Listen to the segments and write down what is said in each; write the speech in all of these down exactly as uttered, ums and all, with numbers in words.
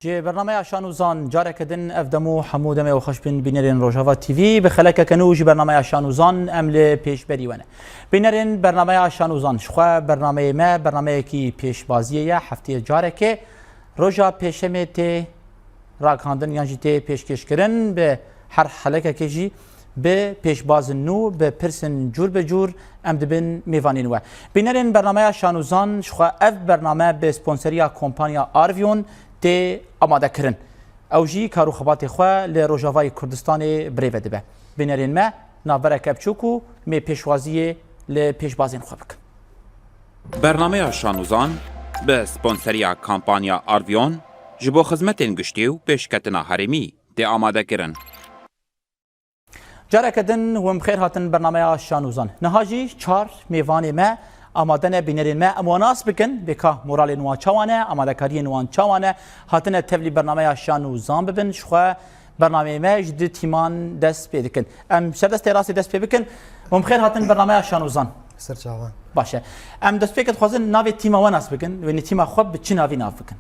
Ji bernameya Şan û Zan careke din ev dem û hemû demê we xweş bin bînerên Rojava T V. Bi xelekeke nû ji bernameya Şan û Zan em li pêşberî we ne. Bînerên bernameya Şan û Zan, ji xwe bernameyê me bernameyekî pêşbaziyê ye. Hefteyê carekê roja pêşemê tê ragihandin yan jî tê pêşkêşkirin. Bi her xelekekê jî bi pêşbazin nû, bi pirsên cûr bi cûr em dibin mêvanên we. Bînerên bernameya Şan û Zan, ji xwe ev bername bi sponseriya kompanya Arvion tê amadekirin. Ew jî kar û xebatê xwe li Rojavayê Kurdistanê birêve dibe. Bînerên me, navbereke biçûk û mê pêşwaziyê li pêşbazên xwe bikin. Bernameya Şan û Zan bi sponseriya kampanya Arvion ji bo xizmetên giştî û pêşketina herêmî tê amadekirin. Careke din hûn bi xêr hatin bernameya Şan û Zan. Niha jî çar mêvanê me amade ne, bînerên me. Em wan nas bikin, bê ka moralên wan çawa ne, amadekariyên wan çawa ne, hatine tevlî bernameya Şan û Zan bibin. Ji xwe bernameyê me ji du tîman dest pê dikin. Em ji ser destê rastê dest pê bikin. Hûn bi xêr hatin bernameya Şan û Zan. Ser çavan. Baş e. Em destpêkê dixwazin navê tîma we nas bikin. Wê nê tîma xwe bi çi navî nav bikin?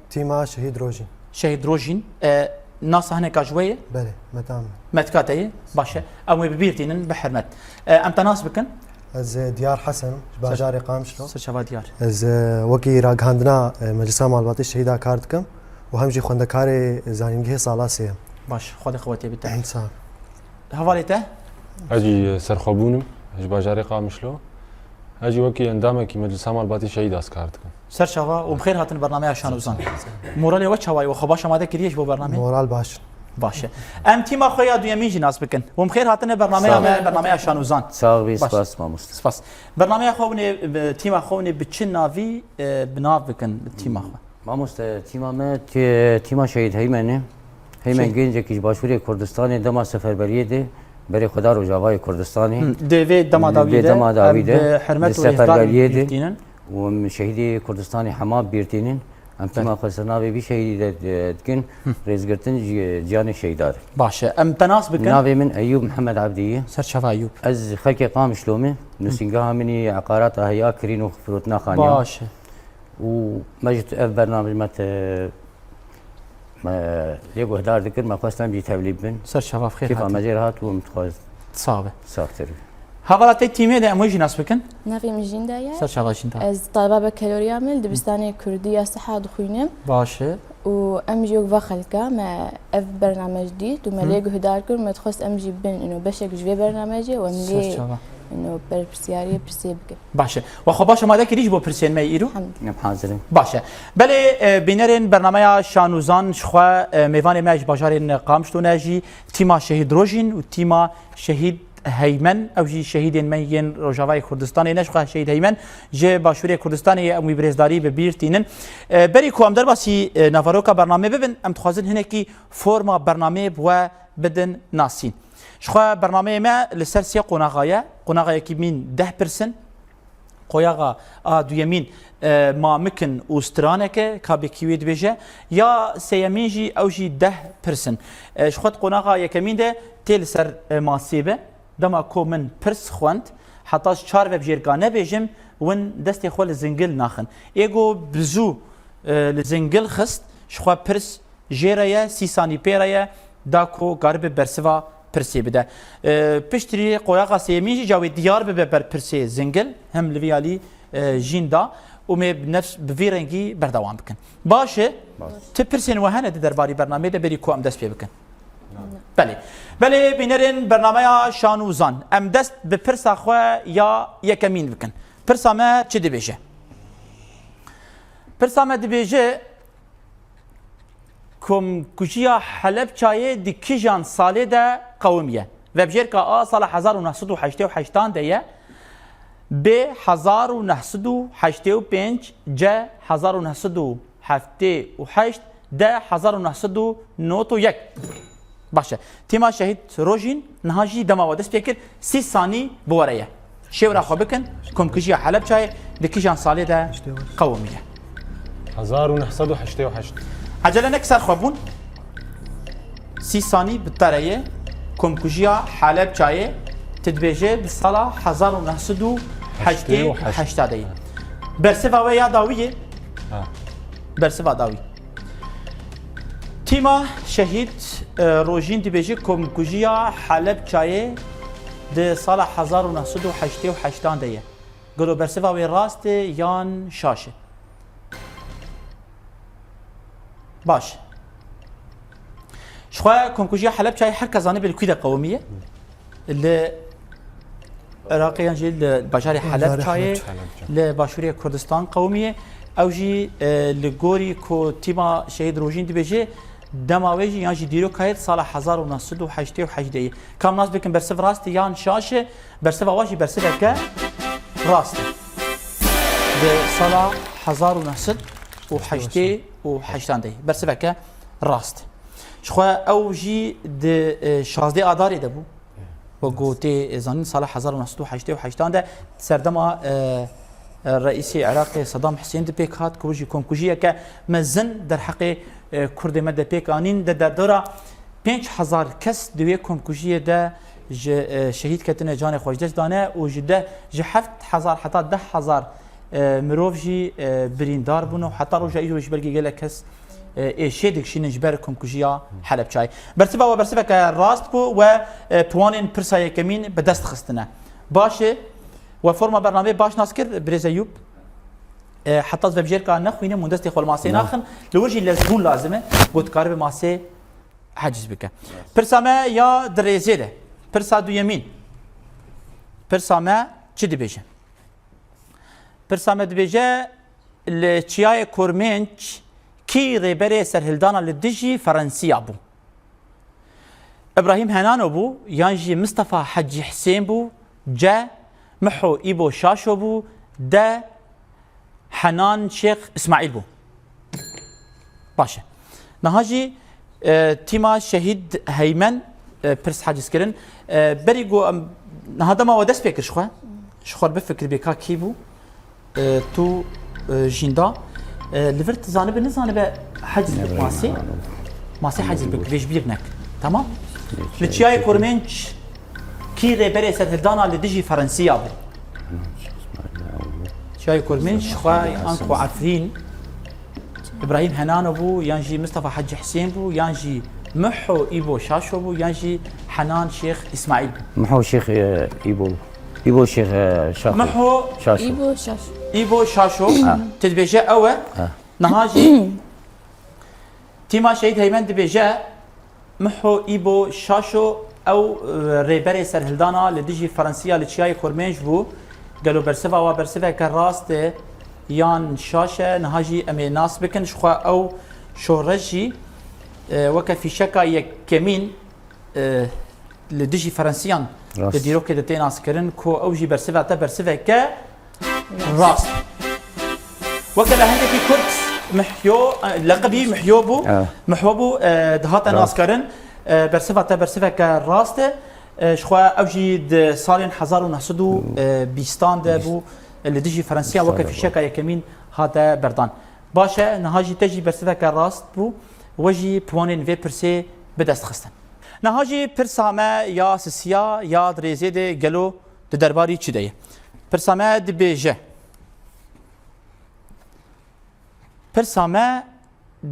Tîma Şehîd Rojîn. Şehîd Rojîn. E, nasa hineka ji we ye? Belê, me tam e. Me tika te ye? Baş e. Em wê bi bîr tînin, bi hurmet. E, em te nas bikin? Ez, e, Diyar Hesen im, ji Ser- bajarê Qamişlo. Ser çava Diyar. Ez, e, wekî ragihandina, e, Meclisa Malbatê Şehîda kar dikim û hem jî xwendekarê zanîngehê sala sêyem. Baş, Xwedê qewetê bide. Sağ ol. Hevalê te? Ez jî serxwebûn im, ji bajarê Qamişlo. Ez jî wekî endamekî Meclisa Malbatî Şehîd ez kar dikim. Ser çava û bi xêr hatin bernameya Şan û Zan. Moralê we çawa ye? We xwe baş amade kiriye ji bo bernameyê? Moral baş. Baş e. Em tîma xwe ya duyemîn jî nas bikin. Hûn bi xêr hatine bernameya Sağ ol. me, bernameya Şan û Zan. Sağ ol, Baş. Spas mamoste. Spas. Bernameya xwe hûn ê, bi, tîma xwe hûn ê bi çi navî, e, bi nav bikin tîma xwe? Mamoste, tîma me, tî-, tîma Şehîd Heymen e. Heymen Şehîd. Gencekî ji Başûrê Kurdistanê dema seferberiyê de berê xwe da Rojavayê Kurdistanê. Hı, di vê dema dawiyê Vê de dema dawî em de bi hurmet di û hêvdar seferberiyê de bîr tînin. Û em şehîdê Kurdistanê hema bîr tînin. Em Belê. tîma xwe ser navê vî şehîdî de, de dikin. Hı. Rêzgirtin ji ciyanê şehîda de. Baş e. Em te nas bikin. Navê min Eyûb Mihemed Ebdî ye. Ser çava Eyûb. Ez xelkê Qamişlo me. Nusîngeha min î eqarata heya kirîn û firotina xaniya. Baş e. Û me ji ev bername me te, me lê guhdar dikir, me xwest em jî tevlî bibin. Ser çava, bi xêr Kêfa hatî. me jê re hat û em dixwest Sağ be. saxtir be. Hevala te tîmê de em wê jî nas bikin. Navê min Jînda ye. Ser çava Jînda. Ez taliba bekaloriya me li dibistanê Kurdî ya Siha dixwînim. Baş e. Û em jî wek va xelka me ev bername jî dît û me Hı. lê guhdar kir, me dixwest em jî bin ino beşek ji vê bernameyê û em Ser lê çava. ino berpirsiyariyê pirsê bikin. Baş e. We xwe baş amade kirî ji bo pirsên me yê îro? Hamd. Em hazir in. Baş e. Belê, e, bînerên bernameya Şan û Zan ji xwe, e, mêvanê me ji bajarên Qamişlo ne jî tîma Şehîd Rojîn û tîma Şehîd Heymen, ew jî şehîdên me yên Rojavayê Kurdistanê ne ji xwe Şehîd Heymen ji Başûrê Kurdistanê ye, em wî bi rêzdarî bi bîr tînin. E, berî ku em derbasî, e, naveroka bernamê bibin, em dixwazin hinekî forma bernameyê bi we bidin nasîn. Ji xwe bernameyê me li ser sê qonaxa ye. Qonaxa yekîmîn deh pirs in. Qoyaxa a duyemîn, e, mamik in û straneke, ka bêkî wê dibêje. Ya sêyemîn jî, ew jî deh pirs in. E, ji xwe di qonaxa yekemîn de tê li ser, e, masê be. Dema ku min pirs xwend, heta ji çar ve bi jêrka nebêjim, win destê xwe li zingil naxin. Ê ku bi zû, e, li zingil xist, ji xwe pirs jê re ye, sî sanî pê re ye, da ku karibe bersiva pirsê bide. E, piştî qoyaxa sêyemîn jî ca wê diyar bibe ber pirsê zingil, hem li vî alî, e, jîn da û mê bi nefs bi vî rengî berdewam bikin. Baş e? Baş. Ti pirsên we hene di derbarî bernameyê de berî ku em dest pê bikin? Belê. Belê, bînerên bernameya Şan û Zan. Em dest bi pirsa xwe ya yekemîn bikin. Pirsa me çi dibêje? Pirsa me dibêje, Komkujiya Helebçayê di kîjan salê de qewimiye? Vebjêrka A sala hezar û neh sed û heştê û heştan de ye. B hezar û neh sed û heştê û pênc, C hezar û neh sed û heftê û heşt, D hezar û neh sed û nod û yek. Baş e. Tîma Şehîd Rojîn niha jî dema we dest pê kir, sî sanî bi we re ye. Şêwra xwe bikin, komkujiya Helebçayê di kîjan salê de qewimiye? Hezar û neh sed û heştê û heşt. Ecele nek, ser xwe bûn. Sî sanî bi te re ye. Komkujiya Helebçayê, tu dibêje di sala hezar û neh sed û heştê û heşt de ye. Bersiva we ya dawî ye. Ha. Bersiva dawî. Tîma Şehîd e, Rojîn dibêje komkujiya Helebçayê di sala hezar û neh sed û heştê û heştan de ye. Gelo bersiva wê rast e yan şaş e? Baş. Ji xwe komkujiya Helebçayê her kes zanibe li kû de qewimiye. Li Iraqê yan jî li bajarê Helebçayê, li başûrê Kurdistan qewimiye. Ew jî e, li gorî ku tîma Şehîd Rojîn dibêje, dema wê jî yan jî dîroka wê di sala hezar û neh sed û heştê û heşt de ye. Kam nas bikin bersiv rast e yan şaş e? Bersiva wa jî bersiveke rast e. Di sala hezar û neh sed û heştê û heştan de ye. Bersiveke rast. Ji xwe ew jî di e, şazdeh Adarê de bû. Wek ku tê zanîn, sala hezar û neh sed û heştê û heştan de serdema e, e, reîsê Iraqê Sedam Hisên di pêk hat, ku jî komkujiyeke mezin derheqê e, Kurdê me de pêk anîn, de derdora pênc hezar kes di wê komkujiyê de ji e, şehîd ketine, canê xwe ji dest dane û ji deh, ji heft hezar heta deh hezar e, mirov jî e, birîndar bûn û heta roja îro jî belkî gelek kes e, êşê dikişînin ji ber komkujiya Helebçayê. Bersiva we bersiveke rast bû, we e, puwanên pirsa yekemîn bi dest xistine. Baş e, we forma bernameyê baş nas kir, birêz Eyûp. E, heta ez vebijêrka nexwînim, hûn destê xwe li masê Na. naxin, li wir jî lezbûn lazim e, ku dikaribe masê heciz bike. Pirsa me ya di rêzê de. Pirsa duyemîn. Pirsa me çi dibêje? Pirsa me dibêje, li Çiyayê Kormênc kî rêberê serhildana li dijî Ferensiya bû? Îbrahîm Henano bû, yan jî Mistefa Hecî Hisên bû? C. Miho Îbo Şaşo bû? D. Henan Şêx Îsmaîl bû? Baş e. Niha jî e, tîma Şehîd Heymen e, pirs heciz kirin. E, berî ku em niha dema we dest pê kir ji xwe, ji xwe bifikiribê ka kî bû, e, tu e, jînda. E, li vir tu zanibe nizanibe heciz bik masê. Masê heciz bik, vê ji bîr nek. Tamam? Li Çiyayê Kormênc kî rêberê serhildana li dijî Ferensiya bû? Çiyayê Kormênc ji xwe anku Efrîn, Îbrahîm Henano bû, yan jî Mistefa Hecî Hisên bû, yan jî Miho Îbo Şaşo bû, yan jî Henan Şêx Îsmaîl bû? Miho Şêx e, Îbo. Îbo Şêx e, Şaşo. Miho Şaşo. Îbo Şaşo. Îbo Şaşo. Ha. Tu dibêje ew e. Ha. Niha jî tîma Şehîd Heymen dibêje, Miho Îbo Şaşo, ew e, rêberê serhildana li dijî Ferensiya li Çiyayê Kormênc bû. Gelo bersiva wa bersiveke rast e yan şaş e? Niha jî em ê nas bikin. Ji xwe ew şoreş jî e, weke fîşeka yekemîn e, li dijî Ferensiyan Rast. di dîrokê de tê naskirin, ku ew jî bersiva te bersiveke rast. Weke lehengekî Kurd Mihyo, e, leqebî Mihyo bû. Evet. Mihyo bû, e, dihate Rast. naskirin. E, bersiva te bersiveke rast e. E, ji xwe ew jî di salên hezar û neh sed û bîstan de bû, e, li dijî Ferensiya weke Bîstan de bû. fîşeka yekemîn hate berdan. Baş e, niha jî te jî bersiveke rast bû, we jî puwanên vê pirsê bi dest xistin. Niha jî pirsa me ya sisiya ya di rêzê de gelo di derbarî çi de ye? Pirsa me dibêje. Pirsa me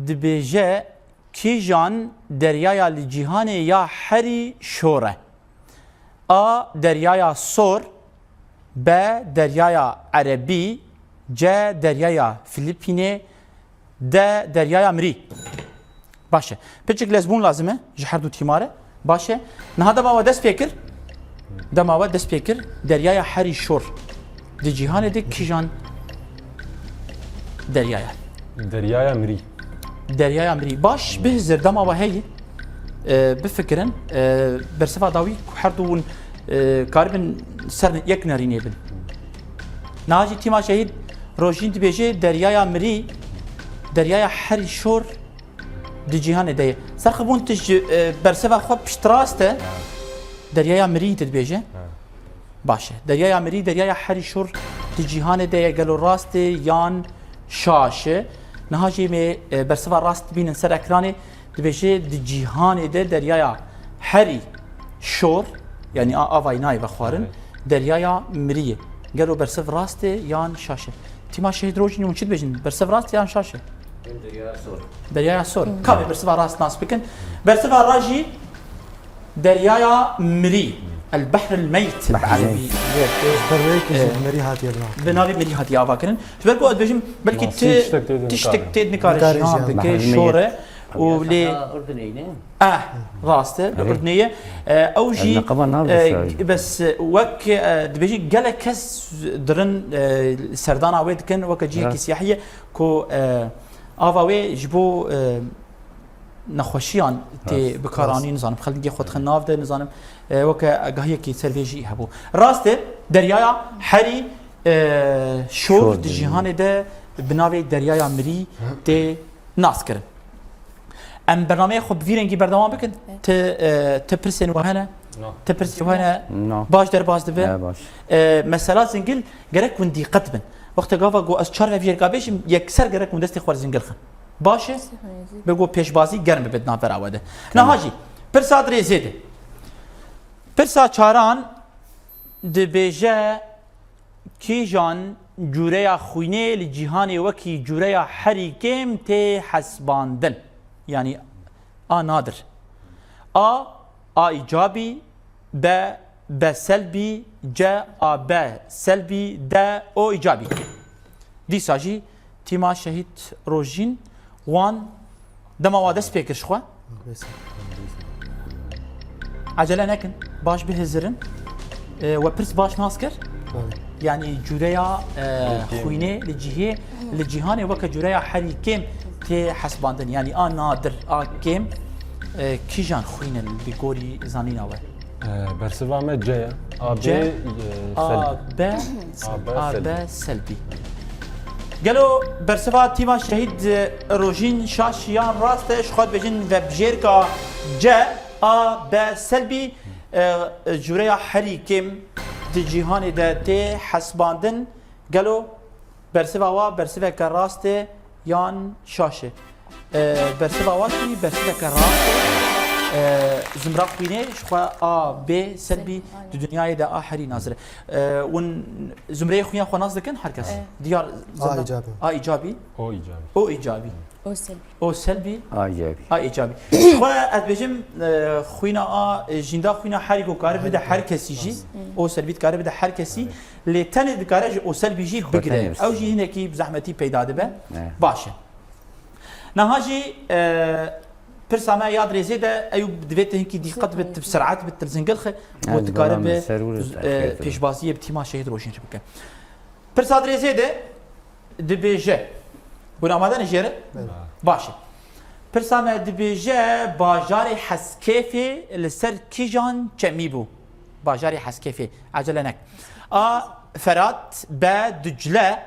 dibêje, kîjan deryaya li cîhanê ya herî şor e? A. Deryaya Sor. B. Deryaya Erebî. C. Deryaya Filipînê. D. Deryaya Mirî. Baş e. Piçik lezbûn lazim e ji her du tîma re. Baş e. Niha dema we dest pê kir, dema we dest pê kir, deryaya herî şor di cîhanê de kîjan deryaya? Deryaya Mirî. Deryaya Mirî. Baş, bihizir, dema we heye, e, bifikirin, e, bersiva dawî ku her du hûn, e, karibin ser yek nerînê bin. Niha jî tîma Şehîd Rojîn dibêje, deryaya Mirî, deryaya herî şor di cîhanê de ye. Serxibûn, tu ji, e, bersiva xwe piştrast e. Deryaya Mirî tu dibêje. Ha. Baş e. Deryaya Mirî, deryaya herî şor di cîhanê de ye. Gelo rast e yan şaş e? Niha jî em ê, e, bersiva rast bînin ser ekranê. Dibêje, di cîhanê de deryaya herî şor, yanî a avayî nayê vexwarin, Evet. deryaya Mirî ye. Gelo bersiv rast e yan şaş e? Tîma Şehîd Rojîn, hûn çi dibêjin? Bersiv rast e yan şaş e? Deryaya Sor. Deryaya Sor. Ka vê bersiva rast nas bikin. Bersiva ra jî Deryaya Mirî. El Behr el Meyt. Behr el Meyt. Erebî. Berweyekî ji Ee, mirî hatiye bi nav. Bi navê mirî hatiye avakirin. Ji ber ku ez dibêjim, belkî Nasıl ti tiştek tê de tiştek nikare. Tê nikare Nikare jiyan jiyan. Bike, Behr el Meyt. Şor e û lê Urdunê ne? Eh, rast e, li Urdunê ye. Eh, ew jî, neqeba navê eh, siyahî. Bes, eh, wek, eh, dibêjin gelek kes dirin, eh, serdana wê dikin, weke cihekî Rast. Siyahî ye ku, eh, ava wê ji bo, eh, nexweşiyan tê Rast. Bikaranîn, Rast. Nizanim, xelkê xwe dixin nav de, nizanim, eh, weke agahiyekî ser vê jî hebû. Rast e, deryaya herî, eh, şor Şor di diye. Cîhanê de bi navê Deryaya Mirî tê nas kirin. Em bernameya xwe bi vî rengî berdewam bikin. Evet. Ti, e, ti pirsên we hene? No. Ti pirsên we hene? No. Baş derbas dibe? Ne, baş. E, mesela zingil gerek hûn dîqet bin. Wexta gava ku ez çar veviyerka bêjim, yekser gerek hûn destê xwe li zingil xin. Baş e? Bi ku pêşbazî germ bibe di navbera we de. Tamam. Niha jî, pirsa dirêzê de. Pirsa çaran dibêje, Kîjan cûreya xwînê li cîhanê wekî cûreya herî kêm tê hesbandin? Yanî A nadir. A, A îcabî, B, B selbî, C, A B selbî, D, O îcabî. Dîsa jî Tîma Şehîd Rojîn wan dema wa dest pê kir ji xwe. Ecele nekin, baş bihizirin. E, we pirs baş nas kir. Yanî cûreya, e, xwînê li cihê, li cîhanê weke cûreya herî kêm tê hesbandin. Yanî a nadir, a kêm, e, kîjan xwîn in bi gorî zanîna we? E, bersiva me C ye. A B, C, e, A B, A B A B selbî. Selbî. Gelo bersiva tîma Şehîd, e, Rojîn şaş yan rast e? Ji xwe dibêjin vebijêrka C, A B selbî, e, e, cûreya herî kêm di cîhanê de tê hesbandin. Gelo bersiva wa bersiveke rast e yan şaş e? E, bersiva wa jî bersiveke rast e. E, zimra xwînê ji xwe A B selbî, aynen, di dinyayê de a herî nazir e. E, hûn zimreyê xwîna xwe nas dikin her kes? E. Diyar zimra. A îcabî. A îcabî. O îcabî. O îcabî. O selbî. O selbî. A îcabî. A îcabî. Ji xwe ez dibêjim, e, xwîna a, e, jînda xwîna herî ku kare bide her kesî jî. Hı. O selbî dikare bide her kesî. Evet. Lê tenê dikare ji o selbî jî bigire. Ew jî hinekî bi zehmetî peyda dibe. Evet. Baş e. Niha jî, e, pirsa me ya dirêzê de ew divê tu hinkî dîqet bit, tu bi ser'et bit, tu li zingil xwe, bo dikare bi, e, pêşbaziyê bi tîma Şehîd Rojîn jî bike. Pirsa dirêzê de dibêje. Hûn amade ne jê re? Belê. Baş e. Pirsa me dibêje, bajarê Heskêfê li ser kîjan çemî bû? Bajarê Heskêfê. Ecele nek. A Ferat, B Dicle,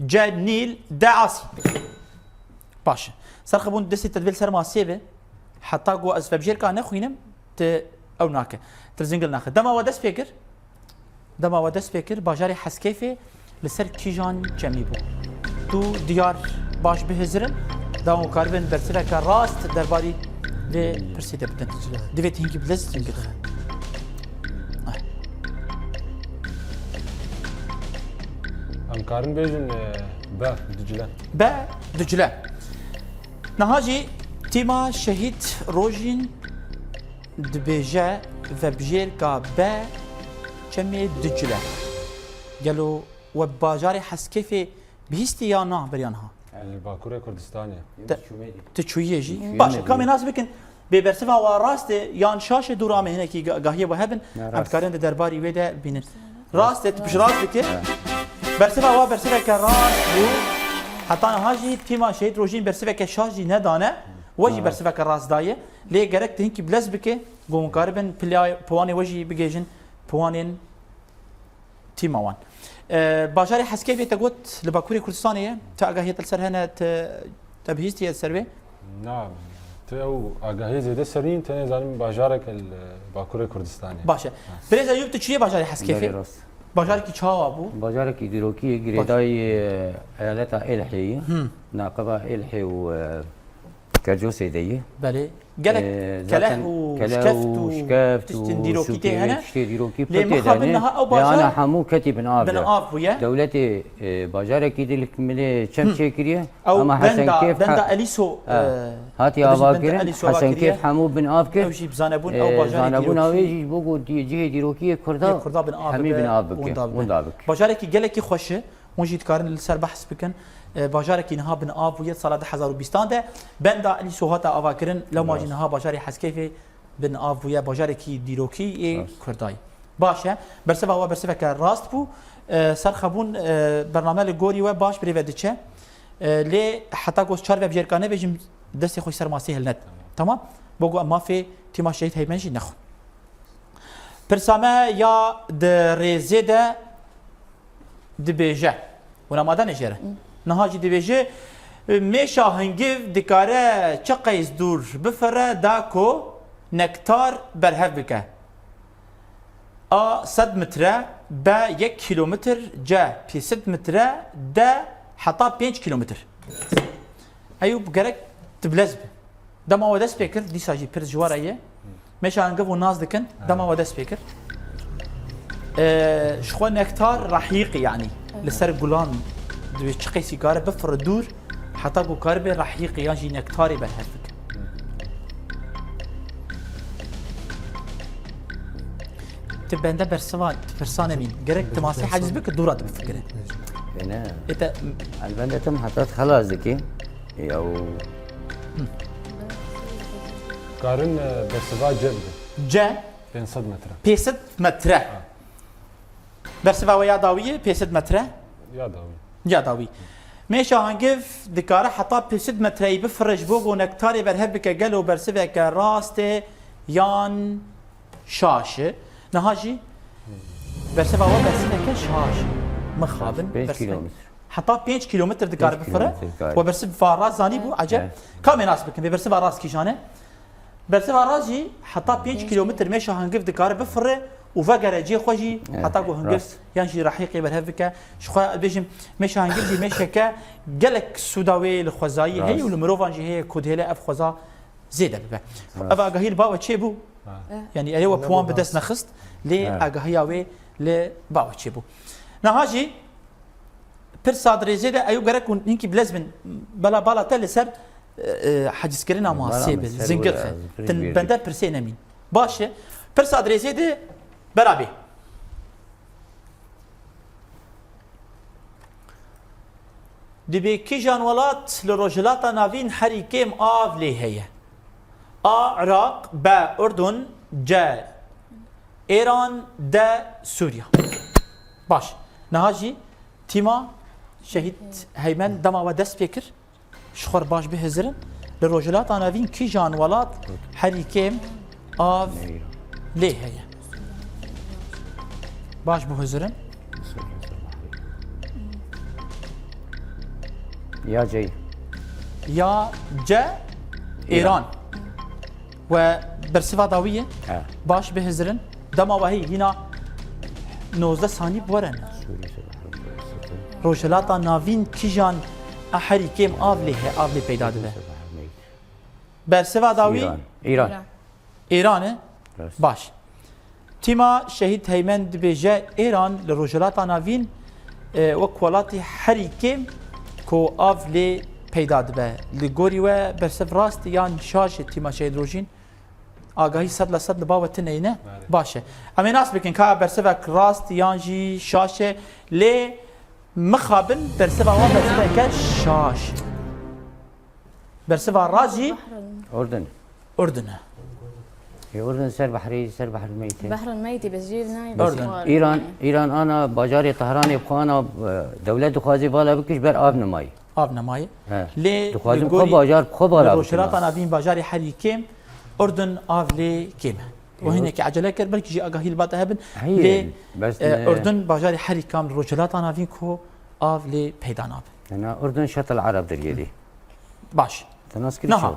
C Nîl, D Asî. Baş e. Serxebûn destê te divê li ser masê be. Heta ku ez vebijêrka nexwînim, tu ew nake. Tu li zingil naxe. Dema we dest pê kir. Dema we dest pê kir, bajarê Heskêfê li ser kîjan çemî bû? Tu diyar baş bihizirin, da hûn karibin bersiveke rast derbarî vê pirsê de bidin. Divê tu hinkî bi dest zingil xe. Em karin bêjin, e, B, Dicle. B, Dicle. Niha jî tîma Şehîd Rojîn dibêje, vebijêrka B çemê Dicle. Gelo we bi bajarê Heskêfê bihîstî ya na beriya niha? Li Bakurê Kurdistanê. Te, tu çûyî jî? Baş e, ka em ê nas bikin. Bê bersiva wa rast e yan şaş e, dûra me hinekî ga-, gahiyê we hebin. Em dikarin di derbarî wê de bînin. Rast e, tu piştrast dike. Bersiva wa bersiveke rast bû. Heta niha jî tîma Şehîd Rojîn bersiveke şaş jî nedane. We jî bersiveke rast daye. Lê gerek tu hinkî bilez bike. Ku hûn karibin piya-, piwanê we jî bigihêjin piwanên tîma wan. E, bajarê Heskêfê te got li Bakurê Kurdistanê ye. Te agahiyê te li ser hene, te, te bihîstiye ser wê? Na, te ew agahiyê zêde ser nîn, tenê zanim bajareke li Bakurê Kurdistanê. Baş e. Ha. Birêz Eyûb, tu çûyê bajarê Heskêfê? Belê, rast. Bajarekî çawa bû? Bajarekî dîrokî ye, girêdayî, e, eyaleta Êlihê ye. Hmm. Naqeba Êlihê û, e, Kercosê de ye. Belê. Gelek Ee, keleh zaten û keleh şkeft û û şkeft tiştên û dîrokî tê şûkê, hene. Tiştê dîrokî Lê pir tê de mixabin ne. Niha ew Lê ana bajar hemû ketî bin av bin de. Av bûye. Dewletê, e, bajarekî dilk milê çem Hı. çêkiriye. Ew Ama benda, Hesenkêf benda ha-, Elîso, ha. e, Hatî dibêjin benda avakirin, Elîso Hesenkêf avakiye. Hemû bin av kir. Ew jî bi zanebûn, E, ew bajarê zanebûna wê dîrokî. Jî ji bo ku di-, cihê dîrokî yê Kurda Yê Kurda bin av hemî bibe, bin av bike. Wenda bibe. Wenda bike. Bajarekî gelekî xweş e. Hûn jî dikarin li ser behs bikin. E, bajarekî niha bin av bûye sala du hezar û bîstan de. Benda Elîso hate avakirin, lewma jî Rast. Niha bajarê Heskêfê bin av bûye, bajarekî dîrokî yê Rast. Kurdayî. Baş e. Berseva we bersiveke rast bû. E, serxebûn, e, bername li gorî we baş birêve diçe. E, lê heta ku ez çar vebjêrka nebêjim, destê xwe ji ser masê hilnet. Tamam. Tamam? Bo ku em mafê tîma Şehîd Heymen jî nexwin. Pirsa me ya di rêzê de dibêje, hûn amade ne jê re? Niha jî dibêje, mêşa hingiv dikare çi qeys dûr bifire da ku nektar berhev bike? A sed metre, B yek kîlometr, C pênc sed metre, D heta pênc kîlometr. Eyûb, gerek tu bilez bi. Dema we dest pê kir, dîsa jî pirs ji we re ye. Mêşa hingiv hûn nas dikin, dema we dest pê kir. Ee, ji xwe nektar rehîqî, yanî li ser gulan dibê çi qeysî kare bifire dûr, heta ku karibe rehîqî yan jî nektarê berhev bike. Tu bende bersiva, tu pirsa nebîn. Gerek tu masê heciz bike, dûra tu bifikire. Ê ne. Ê te Elbende tim heta xelas dikî. Ya û Karin, e, bersiva C bide. C? Pênc sed metre. Pênc sed metre. Ha. Bersiva we ya dawî ye, pênc sed metre? Ya dawî. Ya dawî. Mêşa hangiv dikare heta pênc sed metreyî bifire ji bo ku nektarê berhev bike, gelo bersiveke rast e yan şaş e? Niha jî bersiva we bersiveke şaş e. Mixabin Pênc bersive. Kîlometr. Heta pênc kîlometr dikare Pênc bifire. Kîlometr dikare. We bersiv va rast zanî bû, eceb. Evet. Ka me nas bikin, vê bersiva rast kîjan e? Bersiva rast jî heta pênc kîlometr mêşa hangiv dikare bifire û vegere cihê xwe jî Evet, heta ku hangiv rast. Yan jî rehîqê berhev bike. Ji xwe bêjim, mêşa hangiv jî mêşeke gelek sûda wê li xwezayî Rast. Heye û li mirovan jî heye ku dihêle ev xweza zêde bibe. Rast. Ev agahî li ba we çêbû? Ha. Eh. Yanî erê we Wala puan bi dest rast. Nexist, lê Ha. Agahiya wê li ba we çêbû. Niha jî Pirsa di rêzê de, ew gerek hûn hinkî bilez bin. Bela bala te li ser, e, e, hecizkirina Bala masê min bi, ser zingir wira, xe. ez Tin pir bende bêjim. Pirsê nemîn. Baş e. Pirsa di rêzê de bera bê. Dibê kîjan welat li Rojhilata Navîn herî kêm av lê heye? A. Iraq, B. Urdun, C. Êran, D. Sûriya. Baş. Niha jî tîma Şehîd Heymen dema we dest pê kir, ji xwe re baş bihizirin. Li Rojhilata Navîn kîjan welat herî kêm av lê heye? Baş bihizirin. Ya C. Ya C, Îran. Îran. We bersiva dawî ye? He. Baş bihizirin. Dema we heyî hîna nozdeh sanî bi we re ne. Sûrî se Rojhilata Navîn kîjan a herî kêm av lê he, av lê peyda dibe? Bersiva dawî? Îran. Îran. Îran. Îran e? Rast. Baş. Tîma Şehîd Heymen dibêje, Êran li Rojhilata Navîn, e, wek welatî herî kêm ku av lê peyda dibe. Li gorî we bersiv rast e yan şaş e tîma Şehîd Rojîn? Agahî sed la sed li ba we tune ye, ne? Belê. Baş e. Em ê nas bikin ka bersivek rast e yan jî şaş e. Lê mixabin bersiva we bersiveke şaş e. Bersiva rast jî Urdun. Urdun e. Ê, Urdun ser behrê, ser behr meytê. Behrul Meydî, bes jî nayê Urdun. Îran, Îran ana bajarê Tehranê bi xwe ana, e, dewlet dixwazî vala bikî ji ber av nemayî. Av nemayî. He. Lê Dixwazin li gorî xwe bajar bi xwe li vala bikin. Rojhilata Navîn bajarê herî kêm Urdun av lê kêm e. Û Ê, hinekî ecele kir, belkî jî agahî li ba te hebin. Heyê, Lê, bes e, ne- Urdun bajarê herî kam li Rojhilata Navîn ku av lê peyda nabe. Ena Urdun şetil Ereb deriyê dî. Baş. Te nas kir Niha. çawa?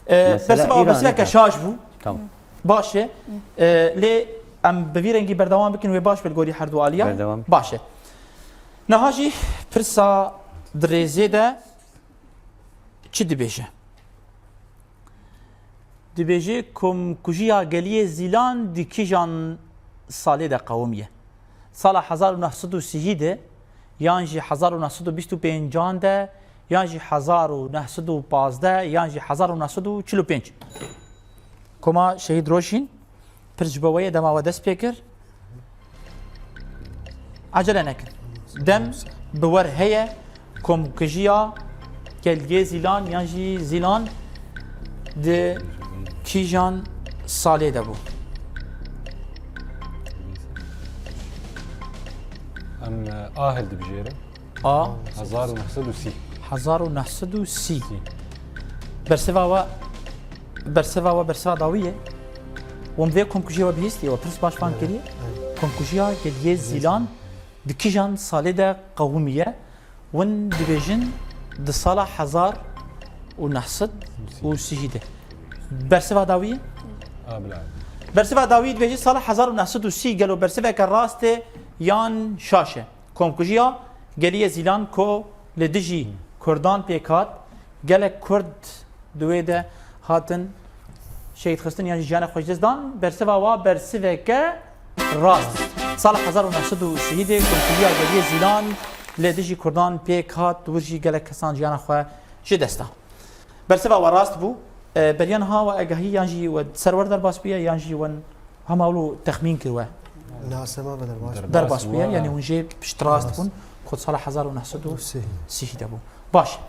E, Mesela bersiva Îran bersiveke ne? şaş bû. Tamam. Baş e. E, lê em bi vî rengî berdewam bikin wê baş be li gorî her du aliyan. Berdewam. Baş e. Niha jî pirsa di rêzê de çi dibêje? Dibêje komkujiya geliyê Zîlan di kîjan salê de qewimiye? Sala hezar û neh sed û sî de, yan jî hezar û neh sed û bîst û pêncan de, yan jî hezar û neh sed û pazdeh, yan jî hezar û neh sed û çil û pênc. Koma Şehîd Rojîn, pirs ji bo we ye, dema we dest pê kir. Acele nekin. Dem bi wer heye, komkujiya geliyê Zîlan yan jî Zîlan di kîjan salê de bû? Em, e, A hildi bijêrin. A. Hezar û neh sed û sî. Hezar û neh sed û sî. Sî. Bersiva we, bersiva we, bersiva dawî ye. Hûn vê komkujiyê we bihîstiye, we pirs baş fam kiriye. Evet. Komkujiya geliyê Zîlan di kîjan salê de qewimiye? Hûn dibêjin di sala hezar û neh sed û sî de. Bersiva dawî ye? A, bila. Bersiva dawî dibêje sala hezar û neh sed û sî, gelo bersiveke rast e yan şaş e? Komkujiya geliyê Zîlan ku li dijî Kurdan pêk hat, gelek Kurd di wê de hatin şehîd xistin yan jî jiyana xwe ji dest dan, bersiva wa bersiveke rast. Sala hezar û neh sed û sî de komkujiya geliyê Zîlan li dijî Kurdan pêk hat, di wir jî gelek kesan jiyana xwe ji dest da. Bersiva we rast bû. E, beriya niha we agahî yan jî we ser wer derbas bûye yan jî we hema wilo texmîn kir we? Na, sema ve derbas bû. Derbas bûye, yanî hûn jê piştrast bûn ku sala hezar û neh sed û sî de bû. Baş.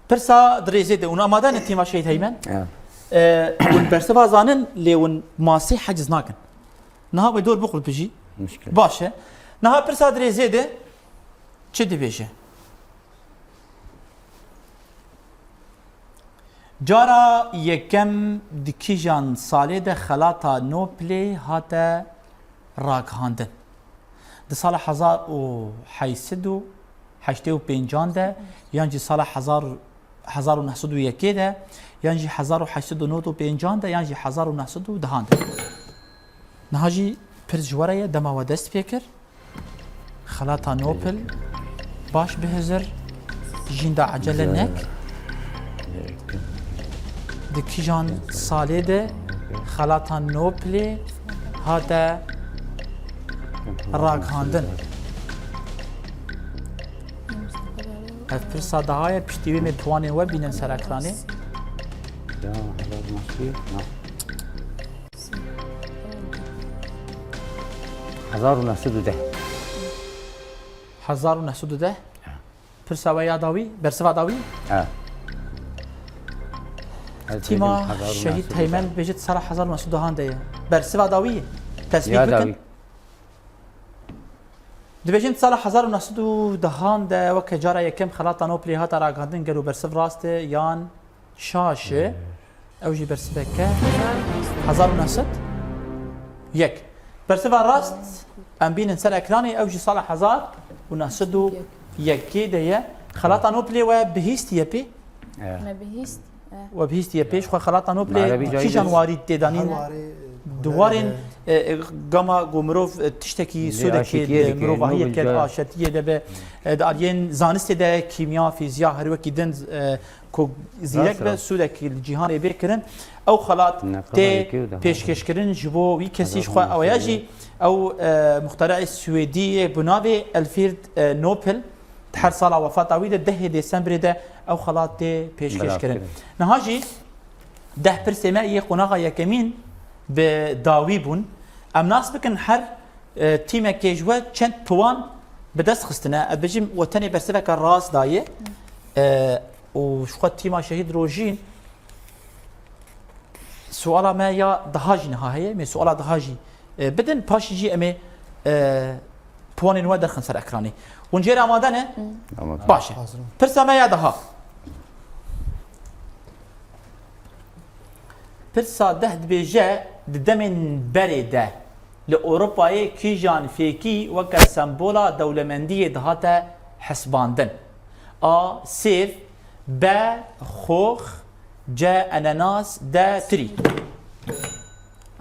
Pirsa di rêzê de, hûn amade ne tîma Şehîd Heymen? Ya. E, hûn bersiva zanin, lê hûn masî heciz nakin. Niha wê dor bixwe bijî. Muşkil. Baş e. Niha pirsa di rêzê de çi dibêje? Cara yekem di kîjan salê de xelata Nobelê hate ragihandin? Di sala hezar û heşt sed û heştê û pêncan de, yan jî sala hezar, hezar û neh sed û yekê de, yan jî hezar û heşt sed û nod û pêncan de, yan jî hezar û neh sed û dehan de. Niha jî pirs ji we re ye, dema we dest pê kir. Xelata Nobel, baş bihizir, jînda ecele nek. Di kîjan salê de xelata Nobelê hate ragihandin? Ev pirsa daha ye, piştî wê me piwanên we bînin ser ekranê. Ya, hezar û neh sed û, na. Hezar û neh sed û deh. Hezar û neh sed û deh? Ha. Pirsa we ya dawî, bersiva dawî? Ha. Tîma Şehîd Heymen dibêjit sala hezar û neh sed û dehan de ye. Bersiva dawî ye. Tesbît bikin. Ya dawî. Dibêjin sala hezar û neh sed û dehan de weke cara yekem xelata Nobelê hate ragihandin, gelo bersiv rast e yan şaş e? Ew jî bersiveke hezar û neh sed yek. Bersiva rast em bînin ser ekranê, ew jî sala hezar û neh sed û yekê de ye. Xelata Nobelê we bihîstiye pê? Me bihîst. We bihîstiye pê, ji xwe xelata Nobelê kîjan warî tê danîn? Di warên, e, e, gama ku mirov, e, tiştekî sûdekê di mirovahiyê diket, aşetiyê de be, e, di aliyên zanistê de, kîmya, fîziya, her wekî din, e, ku zîrek be, sûdekî li cîhanê bê kirin. Ew xelat tê pêşkêşkirin ji bo wî kesî, ji xwe ew ya jî ew, e, muxtereê Swêdî yê bi navê Alfred, e, Nobel. Di her sala wefata wî de dehê Dêsembrê de ew xelat tê pêşkêş kirin. Niha jî deh pirsê me yê qonaxa yekemîn bi dawî bûn. Em nas bikin her, e, tîmekê ji we çend piwan bi dest xistine. Ez bêjim we tenê bersiveke rast daye. E, û ji xwe tîma Şehîd Rojîn suala me ya daha jî niha heye. Mê suala daha jî, e, bidin, paşî jî em ê, e, piwanên we derxin ser ekranê. Hûn jê re amade ne? Amade. Baş e. Pirsa me ya daha. Pirsa deh dibêje, di demên berê de li Ewropayê kîjan fêkî weke sembola dewlemendiyê dihate hesibandin? A, sêv, B, xox, C, enenas, D, tirî.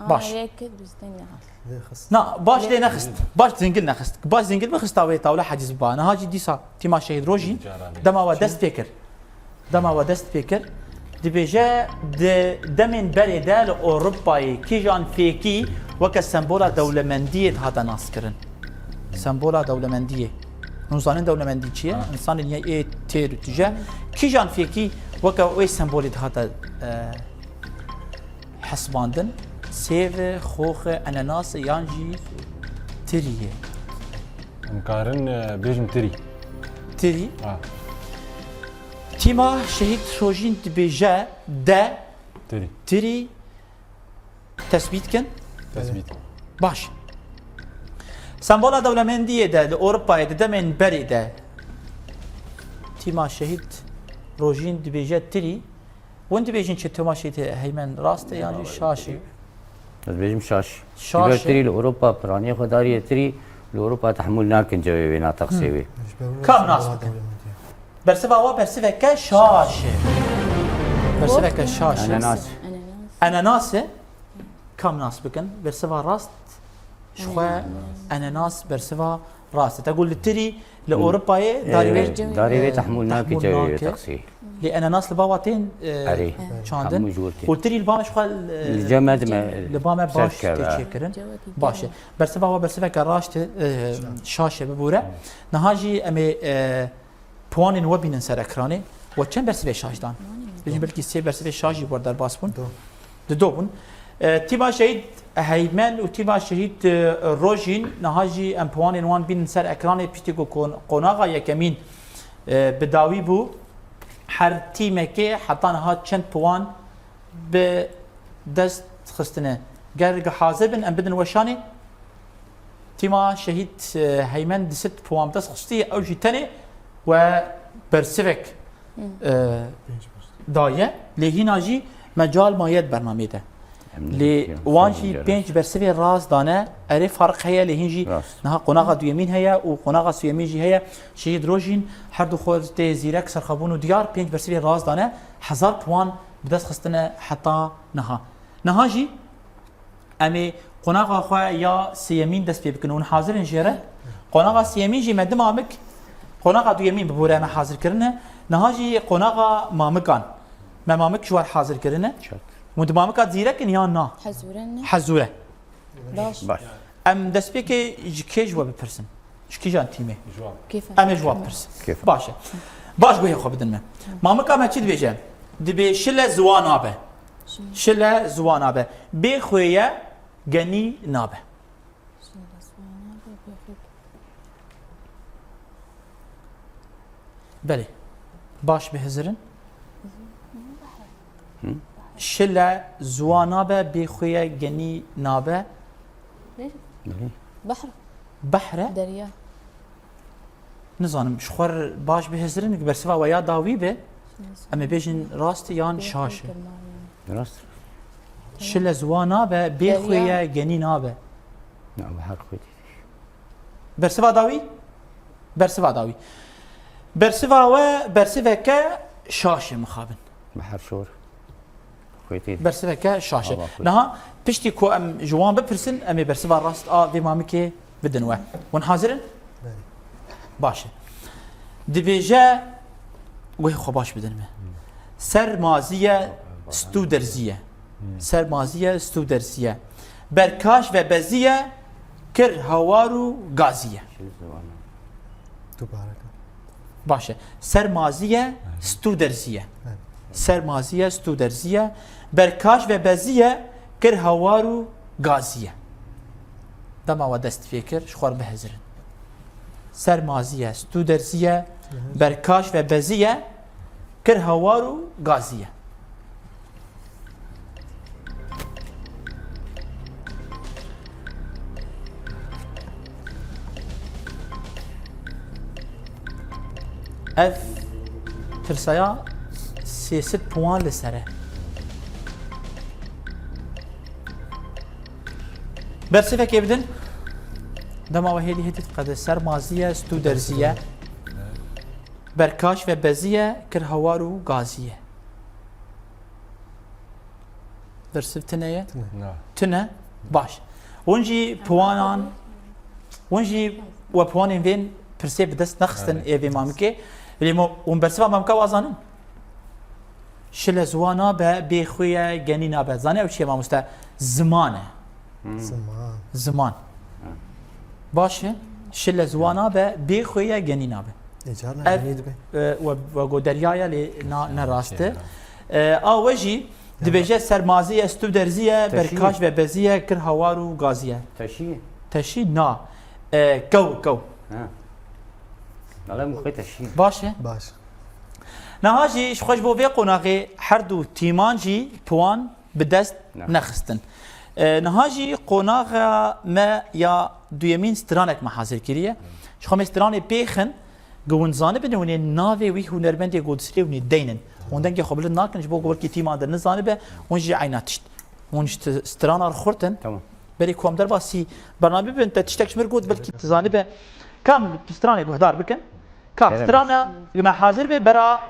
Baş. Yek biz ne hat. Na, baş lê nexist. Baş zingil nexist. Baş zingil bixista wê tawle haciz biba. Niha jî dîsa tîma Şehîd Rojîn dema we dest pê kir. Dema we dest pê kir. Dibêje, di demên berê de li Ewropayê kîjan fêkî weke sembola dewlemendiyê dihate naskirin? Sembola dewlemendiyê. Hûn zanin dewlemendî çi ye? Ha. Însanên ye ê têr û tije. Kîjan fêkî weke wê sembolê dihate, e, hesibandin? Sêv e, xox e, enenas e yan jî tirî ye? Em karin, e, bêjin tirî. Tirî? Ha. Tîma Şehîd Rojîn dibêje de Tirî. tirî tesbît kin. Tesbît. Baş. Sembola dewlemendiyê de li Ewropayê di demên berê de Tîma Şehîd Rojîn dibêje tirî. Hûn dibêjin çi, Tîma Şehîd Heymen rast e yan jî şaş e? Ez dibêjim şaş. Şaş e. Ji ber tirî li Ewropa piraniyê xwe dariye tirî, li Ewropa tehmûl nakin cewê wê, na teqsê wê. Kam nas bikin? Bersiva wa bersiveke şaş e. Bersiveke şaş e. Enenas. Enenas. Enenas e. Kam nas bikin? Bersiva rast. Ji xwe enenas bersiva rast e. Te got li tirî li Ewropayê darî wê, Darî wê e, tehmûl nake cewê wê teqsê. Lê enenas li ba wa tên, e, Erê. çandin. Hemû ji wir tê. Û tirî li ba me ji xwe, e, Li cem me dime li ba me baş tê çêkirin. Baş e. Bersiva wa bersiveke raşt e, e, şaş e, bibûre. Niha jî em ê, e, Piwanên we bînin ser ekranê. We çend bersivê şaş dan? Bêjin belkî sê bersivê şaş jî wer derbas bûn. Du. Di do bûn. E, tîma Şehîd Heymen û tîma Şehîd, e, Rojîn, niha jî em piwanên wan bînin ser ekranê, piştî ku kon-, qonaxa yekemîn, e, bi dawî bû. Her tîmekê heta niha çend piwan bi dest xistine? Ger hazir bin, em bidin weşanê. Tîma Şehîd, e, Heymen di sed puan bi dest xistiye, ew jî tenê we bersivek, e, daye. Lê hîna jî mecal maye di bernameyê de. Lê wan jî pênc bersivê rast dane. Erê, farq heye, lê hîn jî niha qonaxa duyemîn heye û qonaxa sêyemîn jî heye. Şehîd Rojîn her du xwe tê zîrek, serxwebûn û diyar, pênc bersivê rast dane. Hezar puan bi dest xistine heta niha. Niha jî Em ê qonaxa xwe ya sêyemîn dest pê bikin. Hûn hazir in jê re? Qonaxa sêyemîn jî me di mamik, qonaxa duyemîn bibûre me hazir kirine. Niha jî qonaxa mamikan. Me mamik ji we re hazir kirine. Çak. Hûn di mamika zîrek in yan na? Hezûre ne? Hezûre. Baş. Baş. Em destpêkê ji kê ji we bipirsin? Ji kîjan tîmê? Ji wan. Kêfa. Em ê ji wan bipirsin. Kêfa. Baş e. Baş, guhê xwe bidin me. Mamika me çi dibêje? Dibê şile ziwa nabe. Şile. Şile ziwa nabe. Bê xwê ye, genî nabe. Şile ziwa nabe, bê xwê. Belê. Baş, bihizir in. Hı? Şile ziwa nabe, bê xwê ye, genî nabe. Ne? Hı. Behr. Behr e? Derya. Nizanim, ji xwe re baş bihizirin, bersiva we ya dawî be. Em ê bêjin rast e yan şaş e? Rast. Şile ziwa nabe, bê xwê ye, genî nabe. Na, bi her xwê tê. Bersiva dawî? Bersiva dawî. Bersiva we bersiveke şaş e mixabin. Bi her şor. Xwê tê. Bersiveke şaş e. Niha piştî ku em ji wan bipirsin, em ê bersiva rast a vê mamikê bidin we. Hûn hazir in? Belê. Baş e. Dibêje, guhê xwe baş bidin me. Ser maziye, stû derziye. Ser maziye, stû derziye. Berkaş ve beziye, kir hawar û gaziye. Dubare ke. Baş e. Ser maziye, stû derziye. Evet. Ser maziye, stû derziye. Berkaş ve beziye, kir hawar û gaziye. Dema we dest pê kir, ji xwe re bihizirin. Ser maziye, stû derziye, berkaş ve beziye, kir hawar û gaziye. Ev pirsaya sê sed puan li ser e. Bersivekê bidin. Dema we hêdî hêdî diqede, ser maziye, stû derziye. Berkaş ve beziye, kir hawar û gaziye. Bersiv tune ye? Tune. Na. Tune? Baş. Hûn jî puanan, hûn jî we puanên vên pirsê bi dest nexistin, evet, ê vê mamikê. Lê mo-, hûn bersiva mamika wa zanin? Şile ziwan nabe, bê xwe ye genî nabe. Zanî ew çi ye mamoste? Ziman e. Ziman. Ziman. Baş e. Şile ziwan nabe, bê xwe ye genî nabe. Ê, carna Ev, genî dibe. e, we, we got derya ye lê na, ne rast e. E, a we jî dibêje sermazî ye, stû derzî ye, Teşî. berkaş ve bezî ye, kir hawar û gazî ye. Teşî. Teşî na. E, kew, kew. Ha. Alem xwe teşî. Baş e. Baş. Niha jî ji xwe ji bo vê qonaxê her du tîman jî puan bi dest Ne. nexistin. E, niha jî qonaxa me ya duyemîn stranek me hazir kiriye. Ji xwe me stranê pêxin, ku hûn zanibin hûn ê navê wî hunermendê ku disirê hûn ê deynin. Hûn dengê xwe bilind nakin ji bo ku belkî tîma de nizanibe, hûn jî eyna tişt. Hûn ji t-, strana xurt in. Tamam. Berî ku em derbasî bernamê bibin, te tiştek ji mir got, belkî tu zanibe. Kam stranê guhdar bikin? Kam Kerem. strana me hazir be bera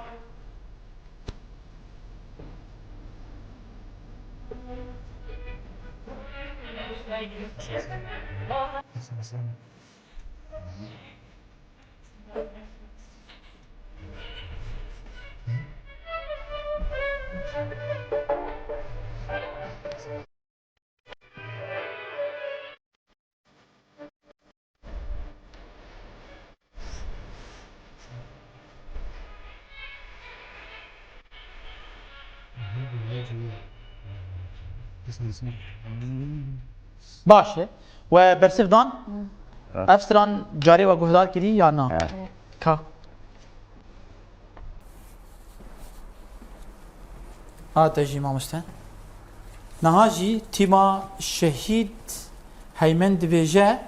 Baş e. We bersiv dan? Hı. Ev stran carê we guhdar kirî ya na? He. Ka. A te jî mamoste. Niha jî tîma Şehîd Heymen dibêje,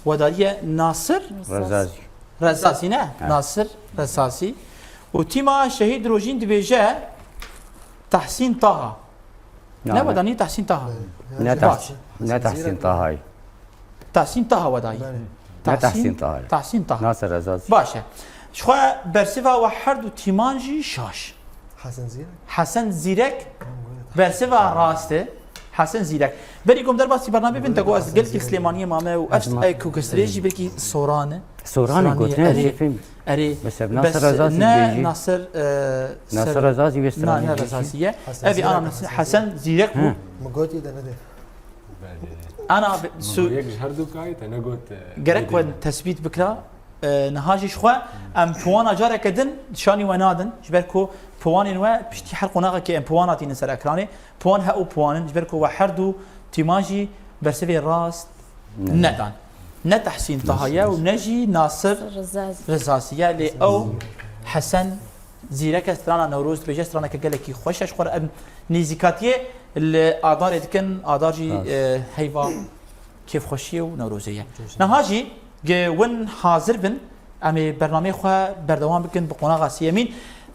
wedariye Nasir Rezazî. Rezazî ne? He. Nasir Rezazî. Û tîma Şehîd Rojîn dibêje Tahsîn Taha. Ne, ne, wedanî Tahsîn Taha. Ne Baş. Tahsîn, ne Tahsîn Tahayî. Tahsîn Taha wedayî. Belê. Ne Tahsîn, Tahsîn Taha. Tahsîn Taha. Nasir Rezazî. Baş e. Ji xwe bersiva we her du tîman jî şaş. Hesen Zîrek. Hesen Zîrek. Tamam, buyurun. Bersiva rast e. Hesen Zîrek. Berî ku em derbasî bernamê bin, te got ez gelkî Silêmaniyê mame û ev, ey ku kestirê jî belkî Soran e. Soran e, Soranî, gotin, erê, ez jê fêm. Erê, Mesela bes Nasir Rezazî ne dibêjî. Nasir, e, Nasir ser-, Rezazî wê na, stranê ne dibêjî. Rezazî ye. Hesen Ev Zîrek ana Hesen Zîrek bû. Hı. Min got yê de nedê. Ana bi-, Min su-, got yek ji her du kayê te negot, e, Gerek nedê. we tesbît bikira. E, niha jî ji xwe em puwana careke din şanî we nadin. Ji ber ku puwanên we piştî her qonaxekê em puwana tînin ser ekranê. Puwan he û puwan in. Ji ber ku we her du tîman jî bersivê rast Ne. nedan. Ne Tehsîn Taha ye û ne jî Nasir Rizazî. Rizazî ye. Lê ew Hesen Zîrek e, strana Newroz dibêje, straneke gelekî xweş e. Ji xwe re em nêzîkatiyê li Adarê dikin. Adar jî, Rast. e, heyva kêfxweşiyê û Newrozê ye. Niha jî ge win hazir bin, em ê bernameyê xwe berdewam bikin bi qonaxa sêyemîn.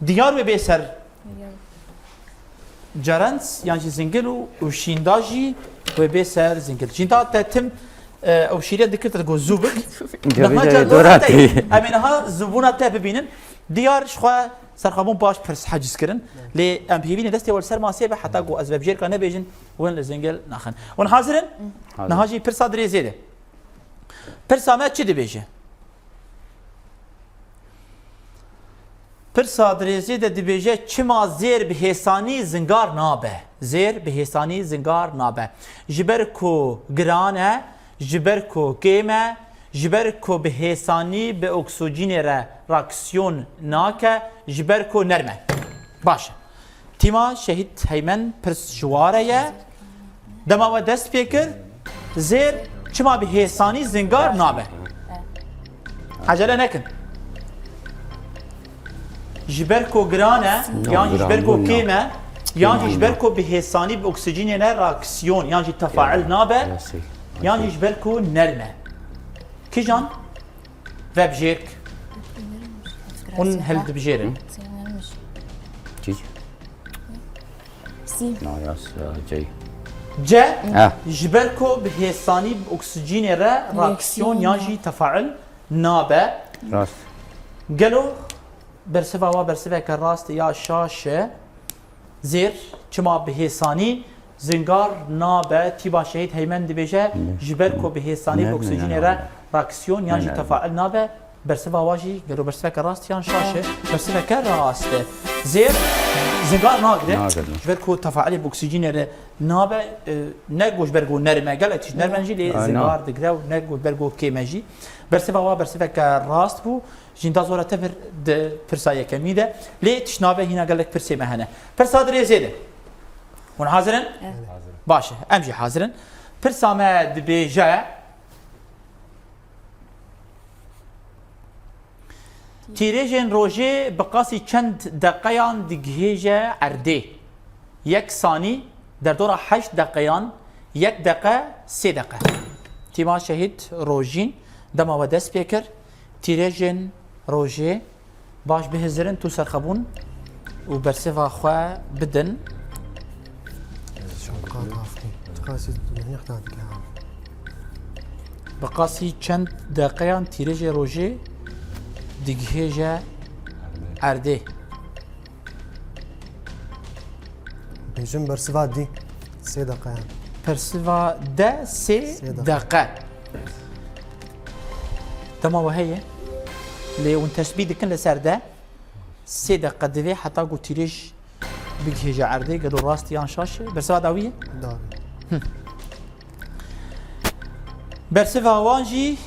Diyar wê bê ser Cerens yan jî Zingil û, û Şînda jî wê bê ser Zingil. Şînda te tim, e, ew şîre dikir te got zû bik. Niha Gavê carna dora te tê. Em ê niha zûbûna te bibînin. Diyar ji xwe serxabûn baş pirs heciz kirin. Lê em hêvî ne destê we li ser masê be heta ku ez vebijêrka nebêjin win li Zingil naxin. Hûn hazir in? Hazir. Niha jî pirsa dirêzê de. Pirsa me çi dibêje? Pirsa dirêzê de dibêje, çima zêr bi hêsanî zingar nabe? Zêr bi hêsanî zingar nabe. Ji ber ku giran e, ji ber ku kêm e, ji ber ku bi hêsanî bi oksijînê re reaksiyon nake, ji ber ku nerm e. Baş e. Tîma Şehîd Heymen pirs ji ware ye. Dema we dest pê kir, zêr çima bi hêsanî zingar nabe? Ecele nekin. Ji ber ku giran e, yan jî ji ber ku kêm e, yan jî ji ber ku bi hêsanî bi oksijînê ne reaksiyon, yan jî tefail nabe, yan jî ji ber ku nerm e. Kijan? Vebjêrk. Hûn hildibijêrin. Çi? Sî. Nayas, e, cey. C. Ha. Ji ber ku bi hêsanî bi oksijînê re reaksiyon yan jî tefail nabe. Rast. Gelo bersiva wa bersiveke rast ya şaş e? Zêr, çima bi hêsanî zingar nabe? Tîba Şehîd Heymen dibêje, ji ber ku bi hêsanî bi oksijînê re reaksiyon yan jî tefail nabe, bersiva wa jî gelo bersiveke rast yan şaş e? Bersiveke rast e. Zêr, Zigar nagire. Nagire. Ji ber ku tefailê bi oksîjînê re nabe, e, ne ku ji ber ku nerm e, gelek tişt nerm e jî, lê zigar digire û ne ku ji ber ku kêm e jî. Bersiva wa bersiveke rast bû. Jînda zora tevir di pirsa yekemî de. Lê tişt nabe, hîna gelek pirsê me hene. Pirsa dirêzê de. Hûn hazir in? Evet. Baş e. Em jî hazir in. Pirsa me dibêje, Tîrêjên rojê bi qasî çend deqeyan digihêje erdê? Yek sanî, derdora heşt deqeyan, yek deqe, sê deqe. Tîma Şehîd Rojîn dema we dest pê kir. Tîrêjên rojê baş bihizirin, tu serxebûn û bersiva xwe bidin. Bi qasî çend deqeyan tîrêjê rojê digihêje erdê? Bêjim bersiva dî. Sê deqeyan. Bersiva de sê deqe. Dema we heye. Lê hûn teşbîh dikin li ser de. Sê deqe divê heta ku tîrêj bigihêje erdê, gelo rast yan şaş e? Bersiva dawî ye? Dawî. Bersiva wan jî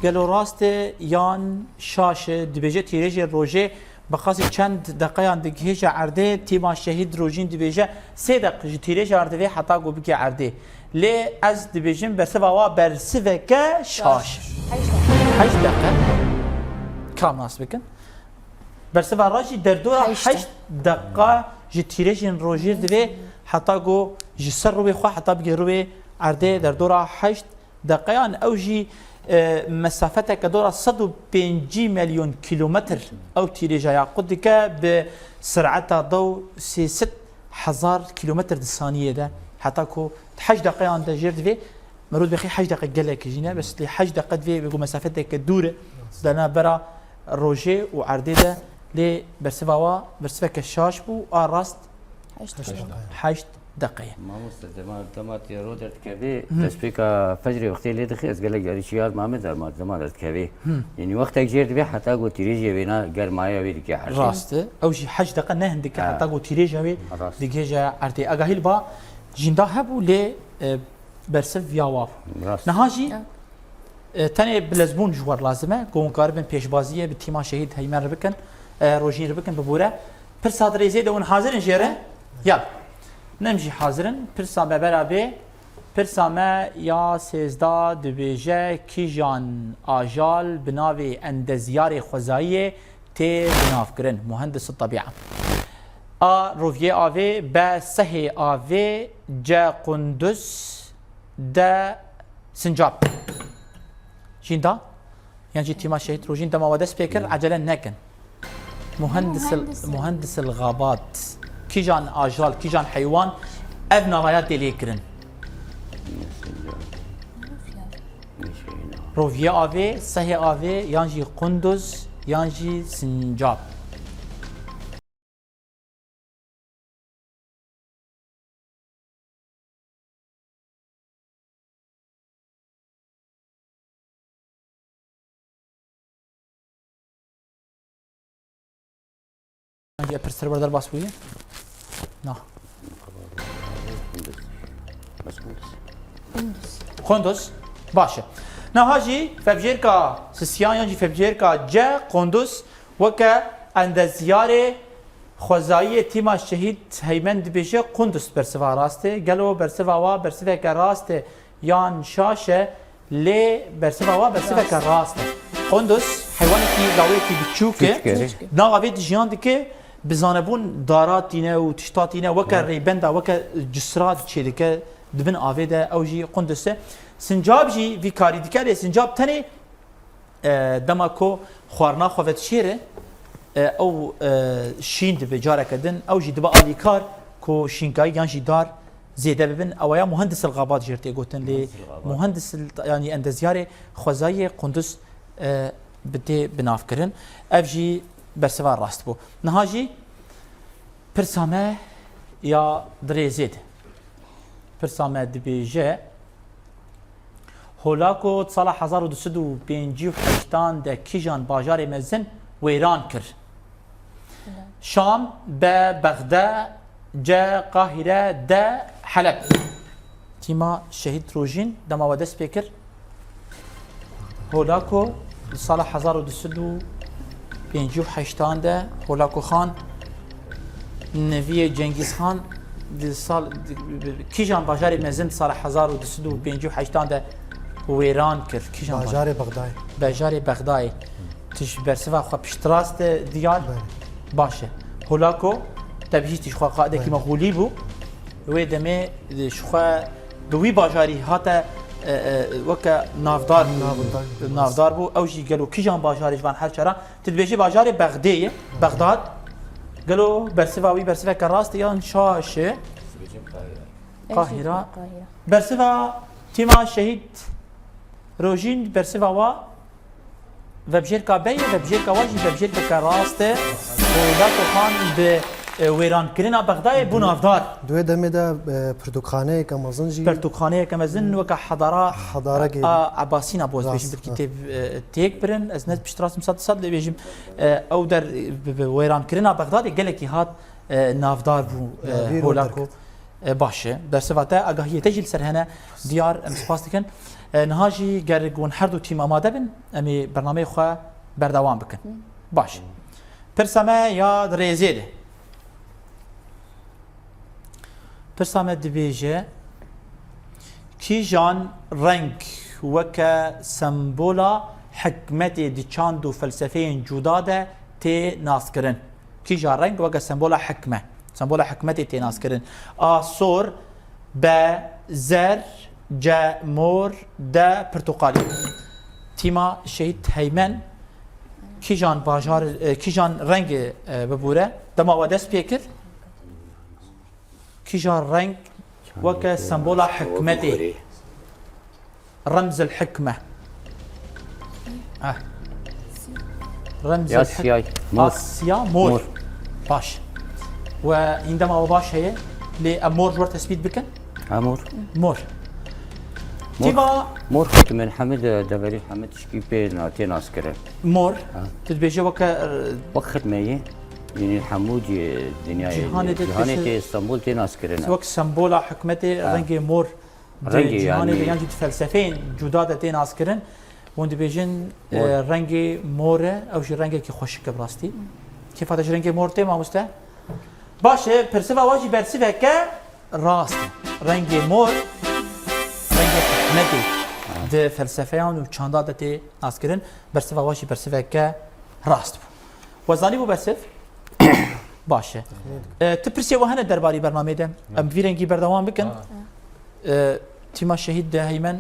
gelo rast e yan şaş e? Dibêje tîrêjê rojê bi qasî çend deqeyan digihêje erdê? Tîma Şehîd Rojîn dibêje sê deq ji tîrêja re divê heta ku bike erdê. Lê ez dibêjim bersiva wa bersiveke şaş. Heşt deqe. Heşt deqe. Kam nas bikin? Bersiva rast jî derdora heşt deqa ji tîrêjên rojê divê heta ku ji ser rûyê xwe heta bigê rûyê erdê derdora heşt deqeyan. Ew jî, e, mesafeteke dora sed û pêncî milyon kîlometr ew tîrêja ya qut dike bi sireta dew sê sed hezar kîlometr di saniyê de heta ku di heşt deqeyan de jêr divê. Merû dibêxî heşt deqe gelek jî ne, bes lê heşt deqe divê wê ku mesafeteke dûr e, di navbera rojê û erdê de, lê bersiva wa bersiveke şaş bû, a rast heşt deqe ye. Mamoste, dema, dema tîro derdikevê, destpêka fecrê wextê lê dixî, ez gelek carî şiyar mame derma, dema derdikevê. Yanî wextek jêr dibe heta ku tîrêjê wêna germaya wê dike erdê. Rast e. Ew jî heşt deqe ne hindik e, heta ku tîrêja wê digihêje erdê. Agahî li ba jînda hebû lê, e, bersiv ya wa bû. Rast. Niha jî, e, tenê bilezbûn ji we re lazim e, ku hûn karibin pêşbaziyê bi tîma Şehîd Heymen re bikin, e, Rojîn re bikin, bibûre. Pirsa dirêzê de hûn hazir in jê re? Ya. Nem jî hazir in. Pirsa me bera bê. Pirsa me ya sêzda dibêje, kîjan ajal bi navê endezyarê xwezayiyê tê binavkirin, muhendis tebîa? A, roviyê avê, B, sehê avê, C, qunduz, D, sincab. Jînda? Yan jî tîma Şehîd Rojîn dema we dest pê kir, ecele nekin. Muhendis, muhendis el-, muhendis el-xabat. Kîjan ajal, kîjan heywan ev navaya tê lê kirin? Roviyê avê, sehê avê, yan jî qunduz, yan jî sincab. Hangi pirstir burada bas bûye? Na. Qunduz. Baş e. Niha jî fevcêrka sisiyan yan jî fevcêrka C, qunduz, weke endezyarê xwezayiyê tîma Şehîd Heymen dibêje, qunduz bersiva rast e. Gelo bersiva wa bersiveke rast e yan şaş e? Lê bersiva wa bersiveke rast e. Qunduz heywanekî lawêkî biçûk e. Biçûk e. Di nav avê de jiyan dike, bi zanebûn dara tîne û tişta tîne, weke rêbenda, weke cisra çêdike, di bin avê de ew jî qunduz e. Sincab jî vî karî dike, lê sincab tenê, e, dema ku xwarina xwe vedişêre, e, ew, e, şîn dibe careke din, ew jî dibe alîkar ku şînkayî yan jî dar zêde bibin. Ew ya muhendisil xabat jê re tê gotin, lê muhendisil, yanî endezyarê xwezayiyê qunduz, e, bi tê binavkirin. Ev jî bersiva rast bû. Niha jî pirsa me ya dirêzê de. Pirsa me dibêje, Holako di sala hezar û du sed û pêncî û heştan de kîjan bajarê mezin wêran kir? Şam, B, Bexde, C, Qahîre, D, Heleb. Tîma Şehîd Rojîn dema we dest pê kir. Holako li sala hezar û du sed û pêncî û heştan de Holako Xan, neviyê Cengîz Xan, di sal, di, kîjan bajarê mezin di sala hezar û du sed û pêncî û heştan de wêran kir? Kîjan bajar? Bajarê Bexdayê. Bajarê Bexdayê. Tu ji bersiva xwe piştrast e diyar? Belê. Baş e. Holako, te bihîstî ji xwe qadekî Belê. Mexûlî bû. Wê demê, e, ji xwe bi wî bajarî hate, e, e, weke navdar, Navdar. Navdar bû. Ew jî gelo kîjan bajarê ji van her çara? Tu dibêjî bajarê Bexdê ye, Bexdad. Gelo bersiva wî bersiveke rast e yan şaş e? Qahîra. Qahîra. Bersiva tîma Şehîd Rojîn, bersiva wa vebjêrka B ye, vebjêrka wa jî vebjêrkeke rast e. Holako Xan bi, e, wêrankirina Bexdayê bû navdar. Di wê demê de, e, pirtûkxaneyeke mezin jî Pirtûkxaneyeke mezin weke hedara Hedarekê a, Ebasîna, bo ez Rast, bêjim, belkî rast. Tê, e, têk birin. Ez ne piştrast im sed sed lê bêjim, e, ew der, e, bi, bi wêrankirina Bexdadê gelekî hat, e, navdar bû, e, Navîr û Holako. Derket. E, baş e. Bersiva te, agahiyê te jî li ser hene diyar, em spas dikin. E, niha jî ger hûn her du tîm amade bin, em ê bernameyê xwe berdewam bikin. Hı. Baş. Pirsa me ya di rêzê de. Pirsa me dibêje, kîjan reng weke sembola hikmetê di çand û felsefeyên cuda de tê naskirin? Kîja reng weke sembola hikme, sembola hikmetê tê naskirin? A sor, B zer, C mor, D pirtûqalî. Tîma Şehîd Heymen kîjan bajar, e, kîjan rengê, e, bibûre? Dema we dest pê kir, kîjan reng weke sembola hikmetê? Remzil hikme. Ah. Remzil Ya hik-, siyay. Mor. A siya mor. Mor. Baş. We hîn dema we baş heye, lê em mor ji we re tespît bikin? Ha, mor. Mor. Mor. Tîma Mor xetimên hemî de deverî hemî tişkî pê na-, tê naskirin. Mor. Ha. Tu dibêje weke, e, Wek xitmeyê, yanî hemû cî-, dinyayê, Cîhanê de cîhanê tê tê Stenbol tê naskirin. Wek sembola hikmetê Ha. rengê mor. Di Rengê cîhanê de yanî yan jî di felsefeyên cuda de tê naskirin. Hûn dibêjin, Mor. e, rengê mor e, ew jî rengekî xweşik e bi rastî. Kêfa te ji rengê mor tê, mamoste? Baş e, pirsiva we jî bersiveke rast e. Rengê mor, rengê hikmetê Ha. di felsefeyan û çanda de tê naskirin. Bersiva we jî bersiveke rast bû. We zanîbû bersiv? Baş e. E, tu pirsê we hene derbarî bernameyê de? Em bi vî rengî berdewam bikin. Ha. E, tîma Şehîd de Heymen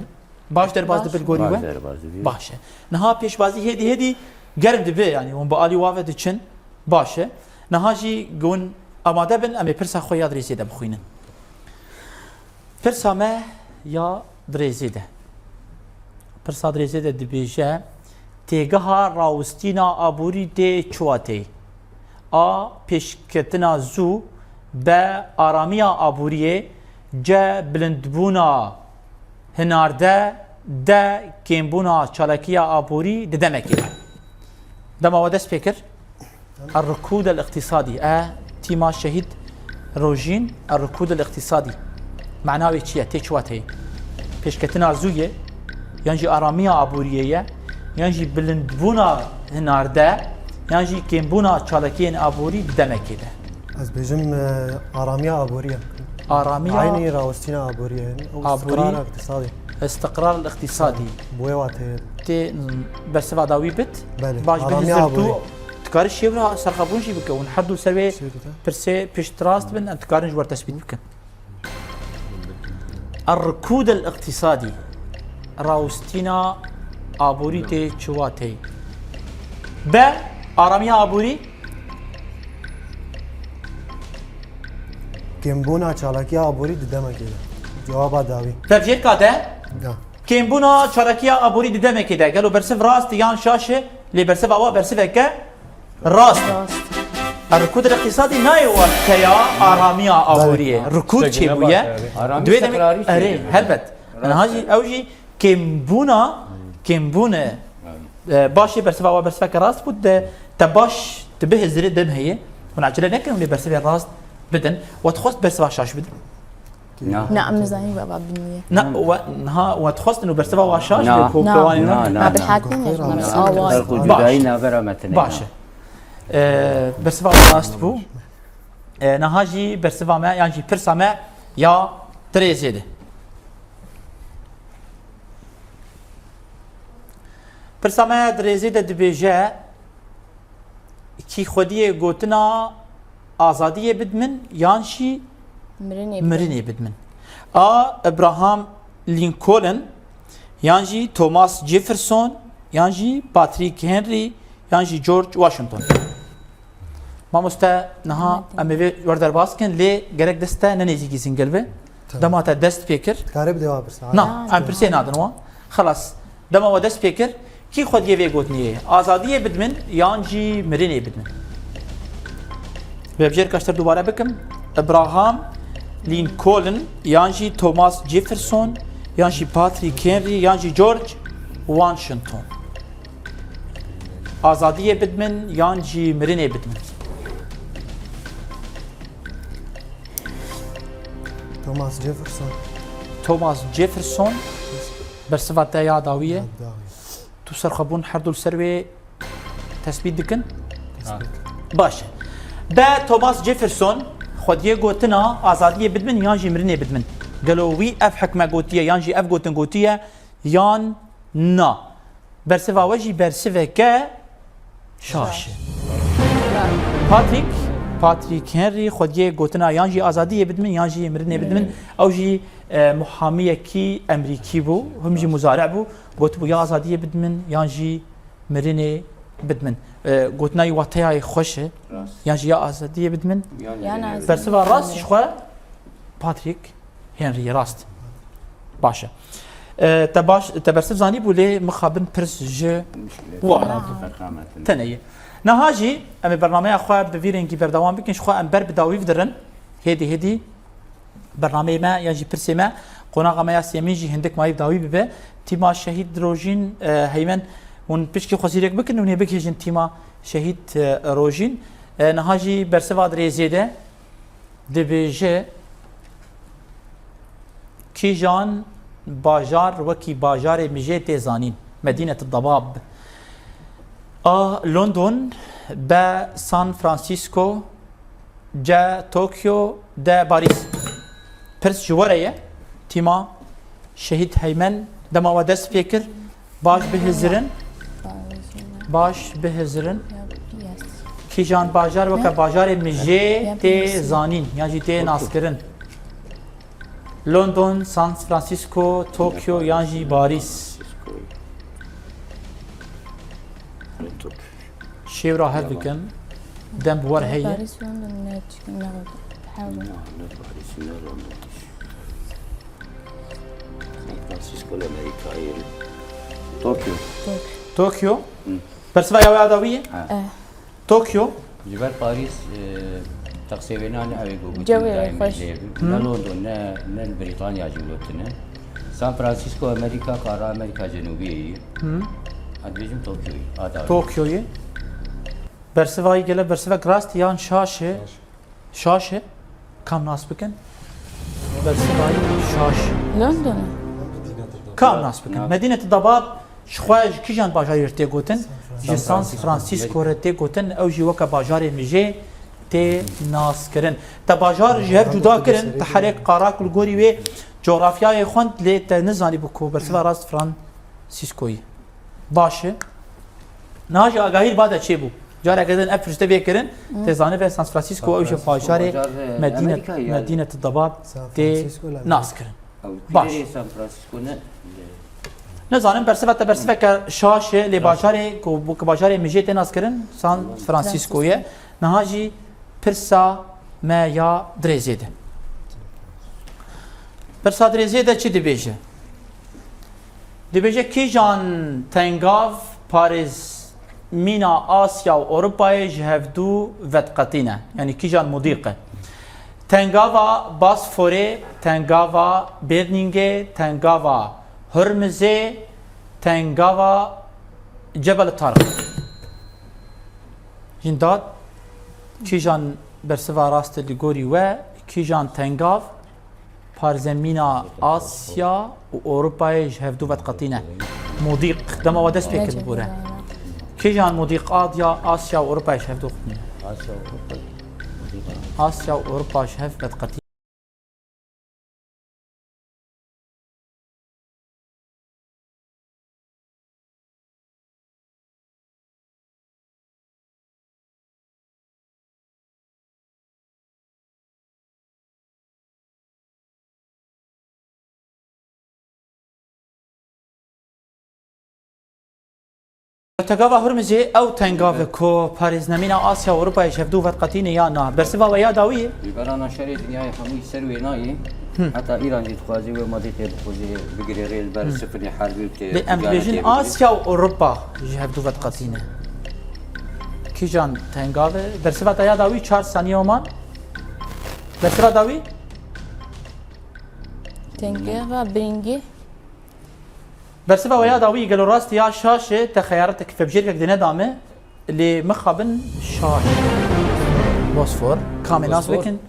baş derbaz Baş. dibe li gorî Baş we? derbaz dibe. Baş e. Niha pêşbazî hêdî hêdî germ dibe, yanî hûn bi alî wa ve diçin. Baş e. Niha jî hûn amade bin, em ê pirsa xwe ya di rêzê de bixwînin. Pirsa me ya di rêzê de. Pirsa di rêzê de dibêje, têgeha rawistîna aborî tê çi wateyê? A, pêşketina zû, B, aramiya aboriyê, C, bilindbûna hinarde, D, kêmbûna çalakiya aborî di demekê de. Dema we dest pê kir. Er-rikûd el-iqtîsadî. E, tîma Şehîd Rojîn, er-rikûd el-iqtîsadî. Mena wê çi ye? Tê çi wateyê? Pêşketina zû ye, yan jî aramiya aboriyê ye, yan jî bilindbûna hinarde, yan jî kêmbûna çalakiyên aborî di demekê de. Ez bêjim, e, aramiya aborî ye. Aramiya Eynî rawestîna aborî ye. Û aborî. Istiqrar iqtisadî. Istiqrar iqtisadî. Bi wê wateyê. Tê, m, bersiva dawî bit. Belê. Baş, aramiya bihizir tu aborî. Dikarî şêwra serxebûn jî bike. Hûn her du ser wê Şêwra. pirsê piştrast bin, em dikarin ji we re tespît bikin. Er-rikûd el-iqtîsadî, rawistîna aborî tê çi wateyê? B, aramiya aborî. Kêmbûna çalakiya aborî di demekê de. Cewaba dawî. Vevjêrka de. Da. Kêmbûna çalakiya aborî di demekê de. Gelo bersiv rast e yan şaş e? Lê bersiva wa bersiveke rast e. Rast. Rikûd el-iqtîsadî nayê wateya aramiya aboriyê. Belê. Rikûd çêbûye. Aramiya Duê demê, istiqrarî erê, çêbûye. Helbet. Rast e. Niha jî, ew jî kêmbûna, kêmbûne, e, baş e, bersiva wa bersiveke rast bû, de te baş, tu bihizirî dem heye. Hûn acele nekin, hûn ê bersivê rast bidin. We dixwest bersiva şaş bidin? Na. Na, em nizanin we va biniye. Na, we, niha we dixwestin û bersiva wa şaş Na. bê, ku Na. kewanî Na, na. Na, Na. bilhak nîne, Xeyr me olsun. awa. Ferq û Baş. cudayî navbera me tine Baş. e. Ee, bersiva rast bû. Ee, niha jî bersiva me, yan jî pirsa me ya dirêzê de. Pirsa me ya dirêzê de dibêje, kî xwediyê gotina azadiyê bidmin yan jî Mirinê bidin. mirinê bidmin? A. Abraham Lincoln, yan jî Thomas Jefferson, yan jî Patrick Henry, yan jî George Washington. Mamoste, niha em ê vê wer derbas kin, lê gerek dest te ne nêzîkî zingil be. Tamam. Dema te dest pê kir. Kare bi dewa birsa. Na, Ha. em pirsê nadin wan. Xelas. Dema we dest pê kir, kî xwediyê vê gotinê ye? Azadiyê bidmin yan jî mirinê bidmin? Vê bicêr kaştir dubare bikim. Abraham Lincoln, yan jî Thomas Jefferson, yan jî Patrick Henry, yan jî George Washington. Azadiyê bidmin yan jî mirinê bidmin? Thomas Jefferson. Thomas Jefferson, bersiva te ya dawî ye. Ya dawî. Tu serxwebûn her du li ser wê tesbît dikin? Tesbît. Baş e. De Thomas Jefferson xwediyê gotina azadiyê bidmin yan jî mirinê bidmin? Gelo wî ev hikme gotiye yan jî ev gotin gotiye yan na? Bersiva we jî bersiveke şaş e. Patrick, Patrick Henry xwediyê gotina yan jî azadiyê bidmin yan jî mirinê bidmin. Ew jî e, muhamiyekî emrîkî bû, him jî muzare bû. Gotibû ya azadiyê bidmin yan jî mirinê bidmin. E, gotina wî wateyayê xweş e. Rast. Yan jî ya azadiyê bidmin. Yan Yan jî azadiyê. Bersiva rast ji xwe Patrick Henry rast. Baş e. E, te baş, te bersiv zanî bû lê mixabin pirs ji Muşkile. Wa. Ferqametin. Tenê ye. Niha jî em ê bernameya xwe bi vî rengî berdewam bikin. Ji xwe em ber bi dawî bidirin. Hêdî hêdî bernameyê me yan jî pirsê me, qonaxa me ya sêmîn jî hindik mayî bi dawî bibe. Tîma Şehîd Rojîn, e, Heymen, hûn pişkî xwe zîrek bikin, hûn ê bigihîjin tîma Şehîd, e, Rojîn. E, niha jî bersiva dirêzê de dibêje, kîjan bajar wekî bajarê Mijê tê zanîn? Medînet Dabab. A. London. B. San Francisco. C. Tokyo. D. Paris. Pirs ji we re ye. Tîma Şehîd Heymen, dema we dest pê kir, baş bihizirin. Baş bihizirin. Kîjan bajar weke bajarê Mijê tê zanîn yan jî tê naskirin? London, San Francisco, Tokyo yan jî Paris. Şêwra hev dikin. Dem bi wer heye. Paris, London, ne çikin, ne London. Hev. Ne, ne Paris, ne London. San Francisco li Amerîkayê. Tokyo. Tokyo. Tokyo. Hı. Bersiva ya we ya dawî ye? Ha. Eh. Tokyo. Ji ber Parîs, e, teqsêwêna ne ew ê ku gotin Cewê dayê xweş. Mêjeyê bi. Hı. Ne London, ne, ne li Brîtanya jî gotine. San Francisco Amerîka, qara Amerîka Cenûbiyê yî. Hı. Ez dibêjim Tokyoyî, a dawî. Tokyoyî. Bersivayî gele bersivek rast yan şaş e? Şaş. Şaş e. Kam nas bikin? Bersivayî şaş. London. Kam nas bikin? Na- Medînet Dabab ji xwe ji kîjan bajarê re tê gotin? Ji San Francisco re tê gotin. Ew jî weke bajarê Mijê tê nas kirin. Te bajar ji hev cuda kirin, te herêk qarak li gorî wê cografyayê xwend, lê te nizanî bû ku bersiva rast Franciscoyî. Baş e. Niha jî agahî li ba de çêbû. Careke din ev pirste vê kirin, Hmm. tê zanibe San Francisco ew ji San Francisco bajarê bajar, e, Medînet, Amerîkayê yani. Medînet Dabab San tê Francisco la nas kirin. Ew Baş. Kî San Francisco ne? Nizanim bersiva te bersiveke şaş e, lê Rast. Bajarê ku, ku bajarê Mijê tê nas kirin, San Tamam. Francisco ye. Niha jî pirsa me ya dirêzê de. Pirsa dirêzê de çi dibêje? Dibêje kîjan tengav parêzmîna Asya û Ewropayê ji hevdû vediqetîne? Yanî kîjan mudîq e? Tengava Bosforê, tengava Bêrnîngê, tengava Hurmizê, tengava Cebel Tarq. Jîn dat. Kîjan bersiva rast e li gorî we? Kîjan tengav parzemîna Asya û Ewropayê ji hevdû vediqetîne? Modîq, dema we dest pê kir bibûre. Kîjan modîq a diya Asya û Ewropayê ji hevdû qetîne? Asya û Ewropa ji hev vediqetîne. Tegava Hurmizê ew tengav e ku parêznemîna Asya û Ewropayê ji hevdû vediqetîne ya na? Bersiva we ya dawî ye? Ji berana şerê dinyayê hemû ser wê nayê. Heta Îran jî dixwaze wê madê tê bixwazê bigire rê li ber sifirê herbî û tê Lê em dibêjin Asya û Ewropa ji hevdû vediqetîne. Kîjan tengav e? Bersiva te ya dawî çar saniye man. Bersiva dawî? Tengeva bingî. Bersiva we ya dawî gelo rast ya şaş e, te xeyaretek vebjêrkek dine da me, lê mixabin şaş. Bosfor, kamê nas Bosfor. Bikin,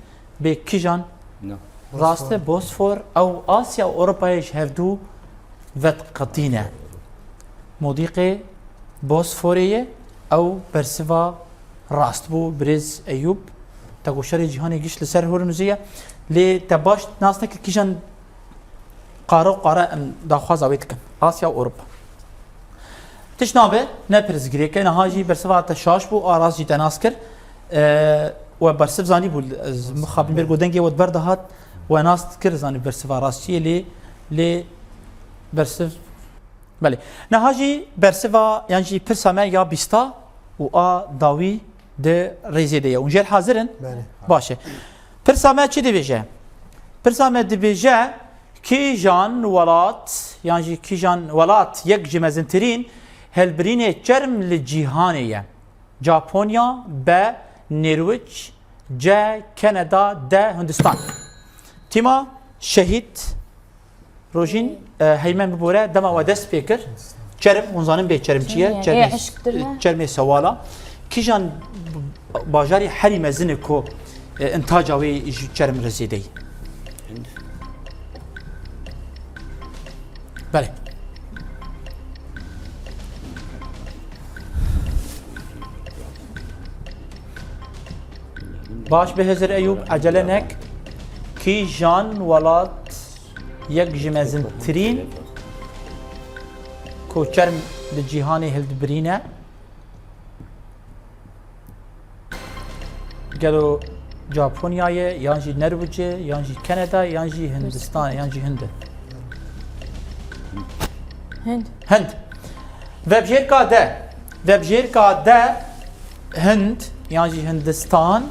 bê kîjan? No. Rast e, Bosfor, ew Asya û Ewropayê ji hevdû vediqetîne. Modîqê Bosforê ye, ew bersiva rast bû, birêz Eyûb. Te got şerê cîhanê giş li ser Hurmizê ye. Lê te baş nas nekir kîjan qare û qare em daxwaza wê dikin. Asya û Ewropa. Tişt nabe, ne pirsgirêk e. Niha jî bersiva te şaş bû, a rast jî te nas kir. E, we bersiv zanî bû, ez mixabin ber ku dengê we di ber de hat, we nas kir, zanî bersiva rast çi ye, lê, lê bersiv Belê. Niha jî bersiva yan jî pirsa me ya bîsta û a dawî di rêzê de ye. Hûn jê re hazir in? Belê. Baş e. Pirsa me çi dibêje? Pirsa me dibêje, kîjan welat yan jî kîjan welat yek ji mezintirîn hilbirînê çerm li cîhanê ye? Japonya, B, Nêrwic, C, Kanada, D, Hindistan. Tîma Şehîd Rojîn, e, Heymen bibore, dema we dest pê kir. Çerm, hûn zanin bê çerm çi ye? Çermê, çermê sewala. Kîjan bajarê herî mezin e ku, e, intaca wê ji çerm re zêde ye? Belê. Baş be Hizir Eyûb, ecele nek. Kîjan welat yek ji mezintirîn ku çerm li cîhanê hildibirîne? Gelo Japonya ye, yan jî Nerwic e, yan jî Kanada, yan jî Hindistan, yan jî Hind e? Hind. Hind. Vebjêrka D. Vebjêrka D, Hind, yan jî Hindistan.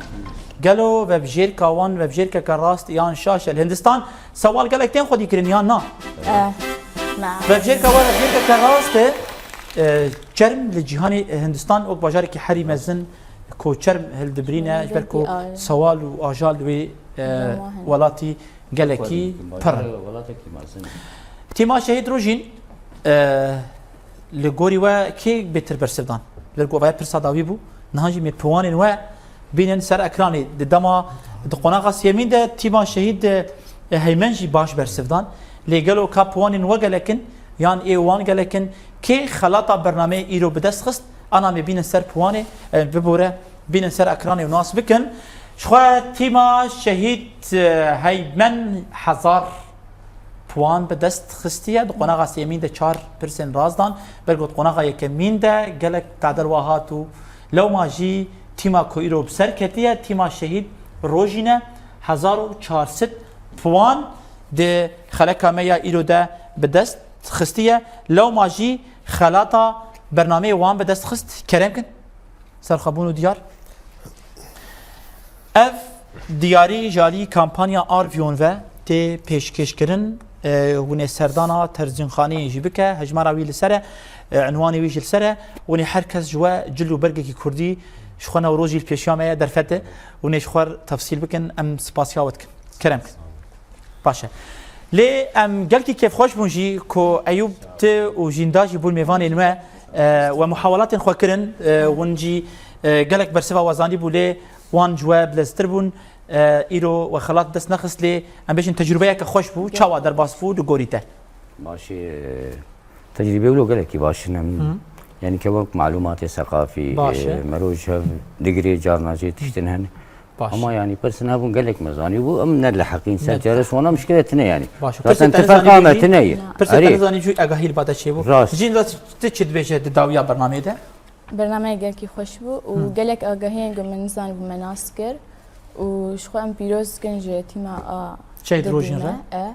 Gelo vebjêrka wan vebjêrkeke rast yan şaş e? Li Hindistan sewal gelek tên xwedî kirin yan na? Eh, na. Vebjêrka we vebjêrkeke rast e. E, çerm li cîhanê, e, Hindistan wek bajarekî herî mezin ku çerm hildibirîne, ji ber ku sewal û ajal wê, e, welatî gelekî pir in. Tîma Şehîd Rojîn, e, li gorî we kê bêtir bersiv dan? Li gor we pirsa dawî bû, niha jî me piwanên we bînin ser ekranê. Di dema, di qonaxa sêyemîn de tîma Şehîd, e, Heymen jî baş bersiv dan. Lê gelo ka piwanên we gelek in, yan ê wan gelek in? Kê xelata bernameyê îro bi dest xist? Ana me bînin ser piwanê, e, bibore, bînin ser ekranê û nas bikin. Ji xwe tîma Şehîd, e, Heymen hezar puan bi dest xistiye. Di qonaxa sêyemîn de çar pirsên rast dan. Ber ku di qonaxa yekemîn de gelek tadel wa hat û lewma jî tîma ku îro bi ser ketiye, tîma Şehîd Rojîn e, hezar û çar sed puan di xeleka me ya îro de bi dest xistiye. Lewma jî xelata bernameyê wan bi dest xist. Kerem kin. Serxwebûn û diyar. Ev diyarî ji alî kampanya Arvion ve tê pêşkêşkirin. E, hûn ê serdana tercînxaneyê jî bike. Hejmara wî li ser e, e, unwanê wî jî li ser e. Hûn ê her kes ji we cil û bergekî kurdî ji xwe Newroz jî li pêşiya me ye, derfet e. Hûn ê ji xwe re tefsîl bikin. Em spasiya we dikin. Kerem kin. Baş e. Lê em gelkî kêfxweş bûn jî ku Eyûb, tu û Jînda jî bûn mêvanên me, e, we muhawelatên xwe kirin, e, hûn jî, e, gelek bersiva we zanîbû, lê Wan ji we bileztir bûn, e, îro we xelat dest nexist lê em bêjin tecrûbeyeke xweş bû, çawa derbas bû li gorî te? Başê, e, tecrîbê wilo gelekî baş in em. Hı. Yanî kewek malûmatê seqafî, Baş e. e, mero ji hev digirê carna jê tiştin hene. Baş. Ama yanî pirs nebûn gelek me zanî bû, em ne li heqîn ser Net. Çares wana mişkile tine yanî. Baş. Zaten Pirsê te tifeqa nizanî me bû jî- tine ye. Pirsê te Erê. nizanî jû agahî li bata çêbû. Rast. Jî tu çi dibêje di dawiya bernameyê de? Bernameyê gelkî xweş bû û Hı. gelek agahiyên ku min nizanîbû me nas kir û ji xwe em pîroz dikin ji tîma a Şehîd Rojîn re. E.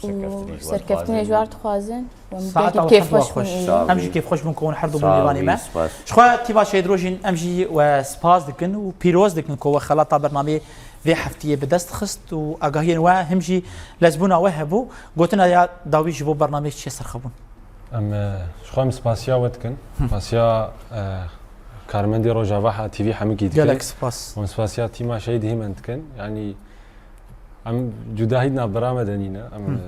Û Serkeftinê ji war serkeftinê ji war dixwazin. Dixwazin. Û em Saeta gelkî we kêf hemdû xweş xweş. bûn. Sağ ol. Em jî kêf xweş bûn ku hûn her du bûn Sağ ol, mêvanê me. Spas. Ji xwe tîma Şehîd Rojîn em jî we spas dikin û pîroz dikin ku we xelata bernameyê vê heftiyê bi dest xist û agahiyên we him jî lezbûna we hebû. Gotina ya dawî ji bo bernameyê çi ye serxwebûn? Em, e, ji xwe em spasiya we dikin. Hı. Spasiya, e, karmendê Rojava ha T V hemikî dikin. Gelek spas. Em spasiya tîma Şehîd Hêmen dikin. Yanî em cudahî di navbera me de nîne. Em, Hı.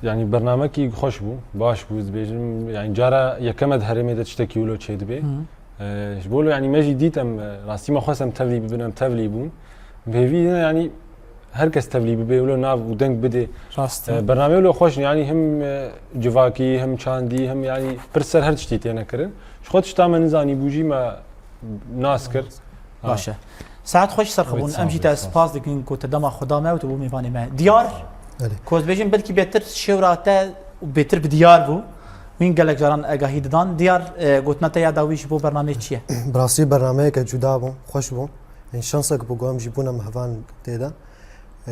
e, yanî bernamekî xweş bû, baş bû, dibêjim, yanî cara yekem e di herêmê de tiştekî wilo çêdibe. Hı. E, ji bo wilo yanî me jî dît em, e, rastî me xwest em tevlî bibin, em tevlî bûn. Bi hêvî ne yanî her kes tevlî bibe, wilo nav û deng bide. Rast e. E, bernameyê wilo xweş in, yanî him, e, civakî, him çandî, him yanî pirs ser her tiştî têne kirin. Ji xwe tişta me nizanî bû jî me nas kir. Ha. Baş e. Saet xweş serxwebûn. Wê Em jî te sağ ol, spas dikin ku te dema xwe da me û tu bû mêvanê me. Diyar, Belê. ku ez bêjim belkî bêtir şêwra te û bêtir bi diyar bû. Wîn gelek caran agahî didan. Diyar, e, gotina te ya dawî ji bo bernameyê çi ye? Bi rastî bernameyeke cuda bû, xweş bû. Yanî şansek bû ku em jî bûne mevan tê de. E,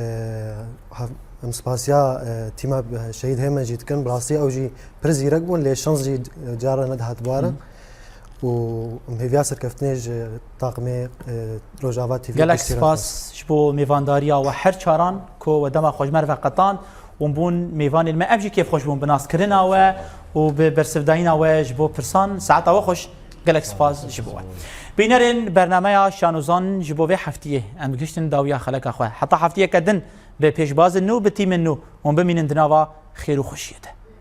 hev-, em spasiya, e, tîma, e, Şehîd Hêmen jî dikin. Bi rastî ew jî pir zîrek bûn, lê şans jî, e, cara nedihat barin. Hı. Û em hêviya serkeftinê ji taqmê, e, Rojava T V Gelek piştî re spas xwest. ji bo mêvandariya we her çaran ku we dema xwe ji me re veqetan û bûn mêvanên me. Em jî kêfxweş bûn bi naskirina we û bi bersivdayîna we ji bo pirsan. Saeta we xweş. Gelek spas ji bo we. Bînerên bernameya Şanozan ji bo vê heftiyê em gihiştin dawiya xeleka xwe. Heta heftiyeke din bi pêşbazin nû, bi tîmin nû hûn bimînin di nava xêr û xweşiyê de.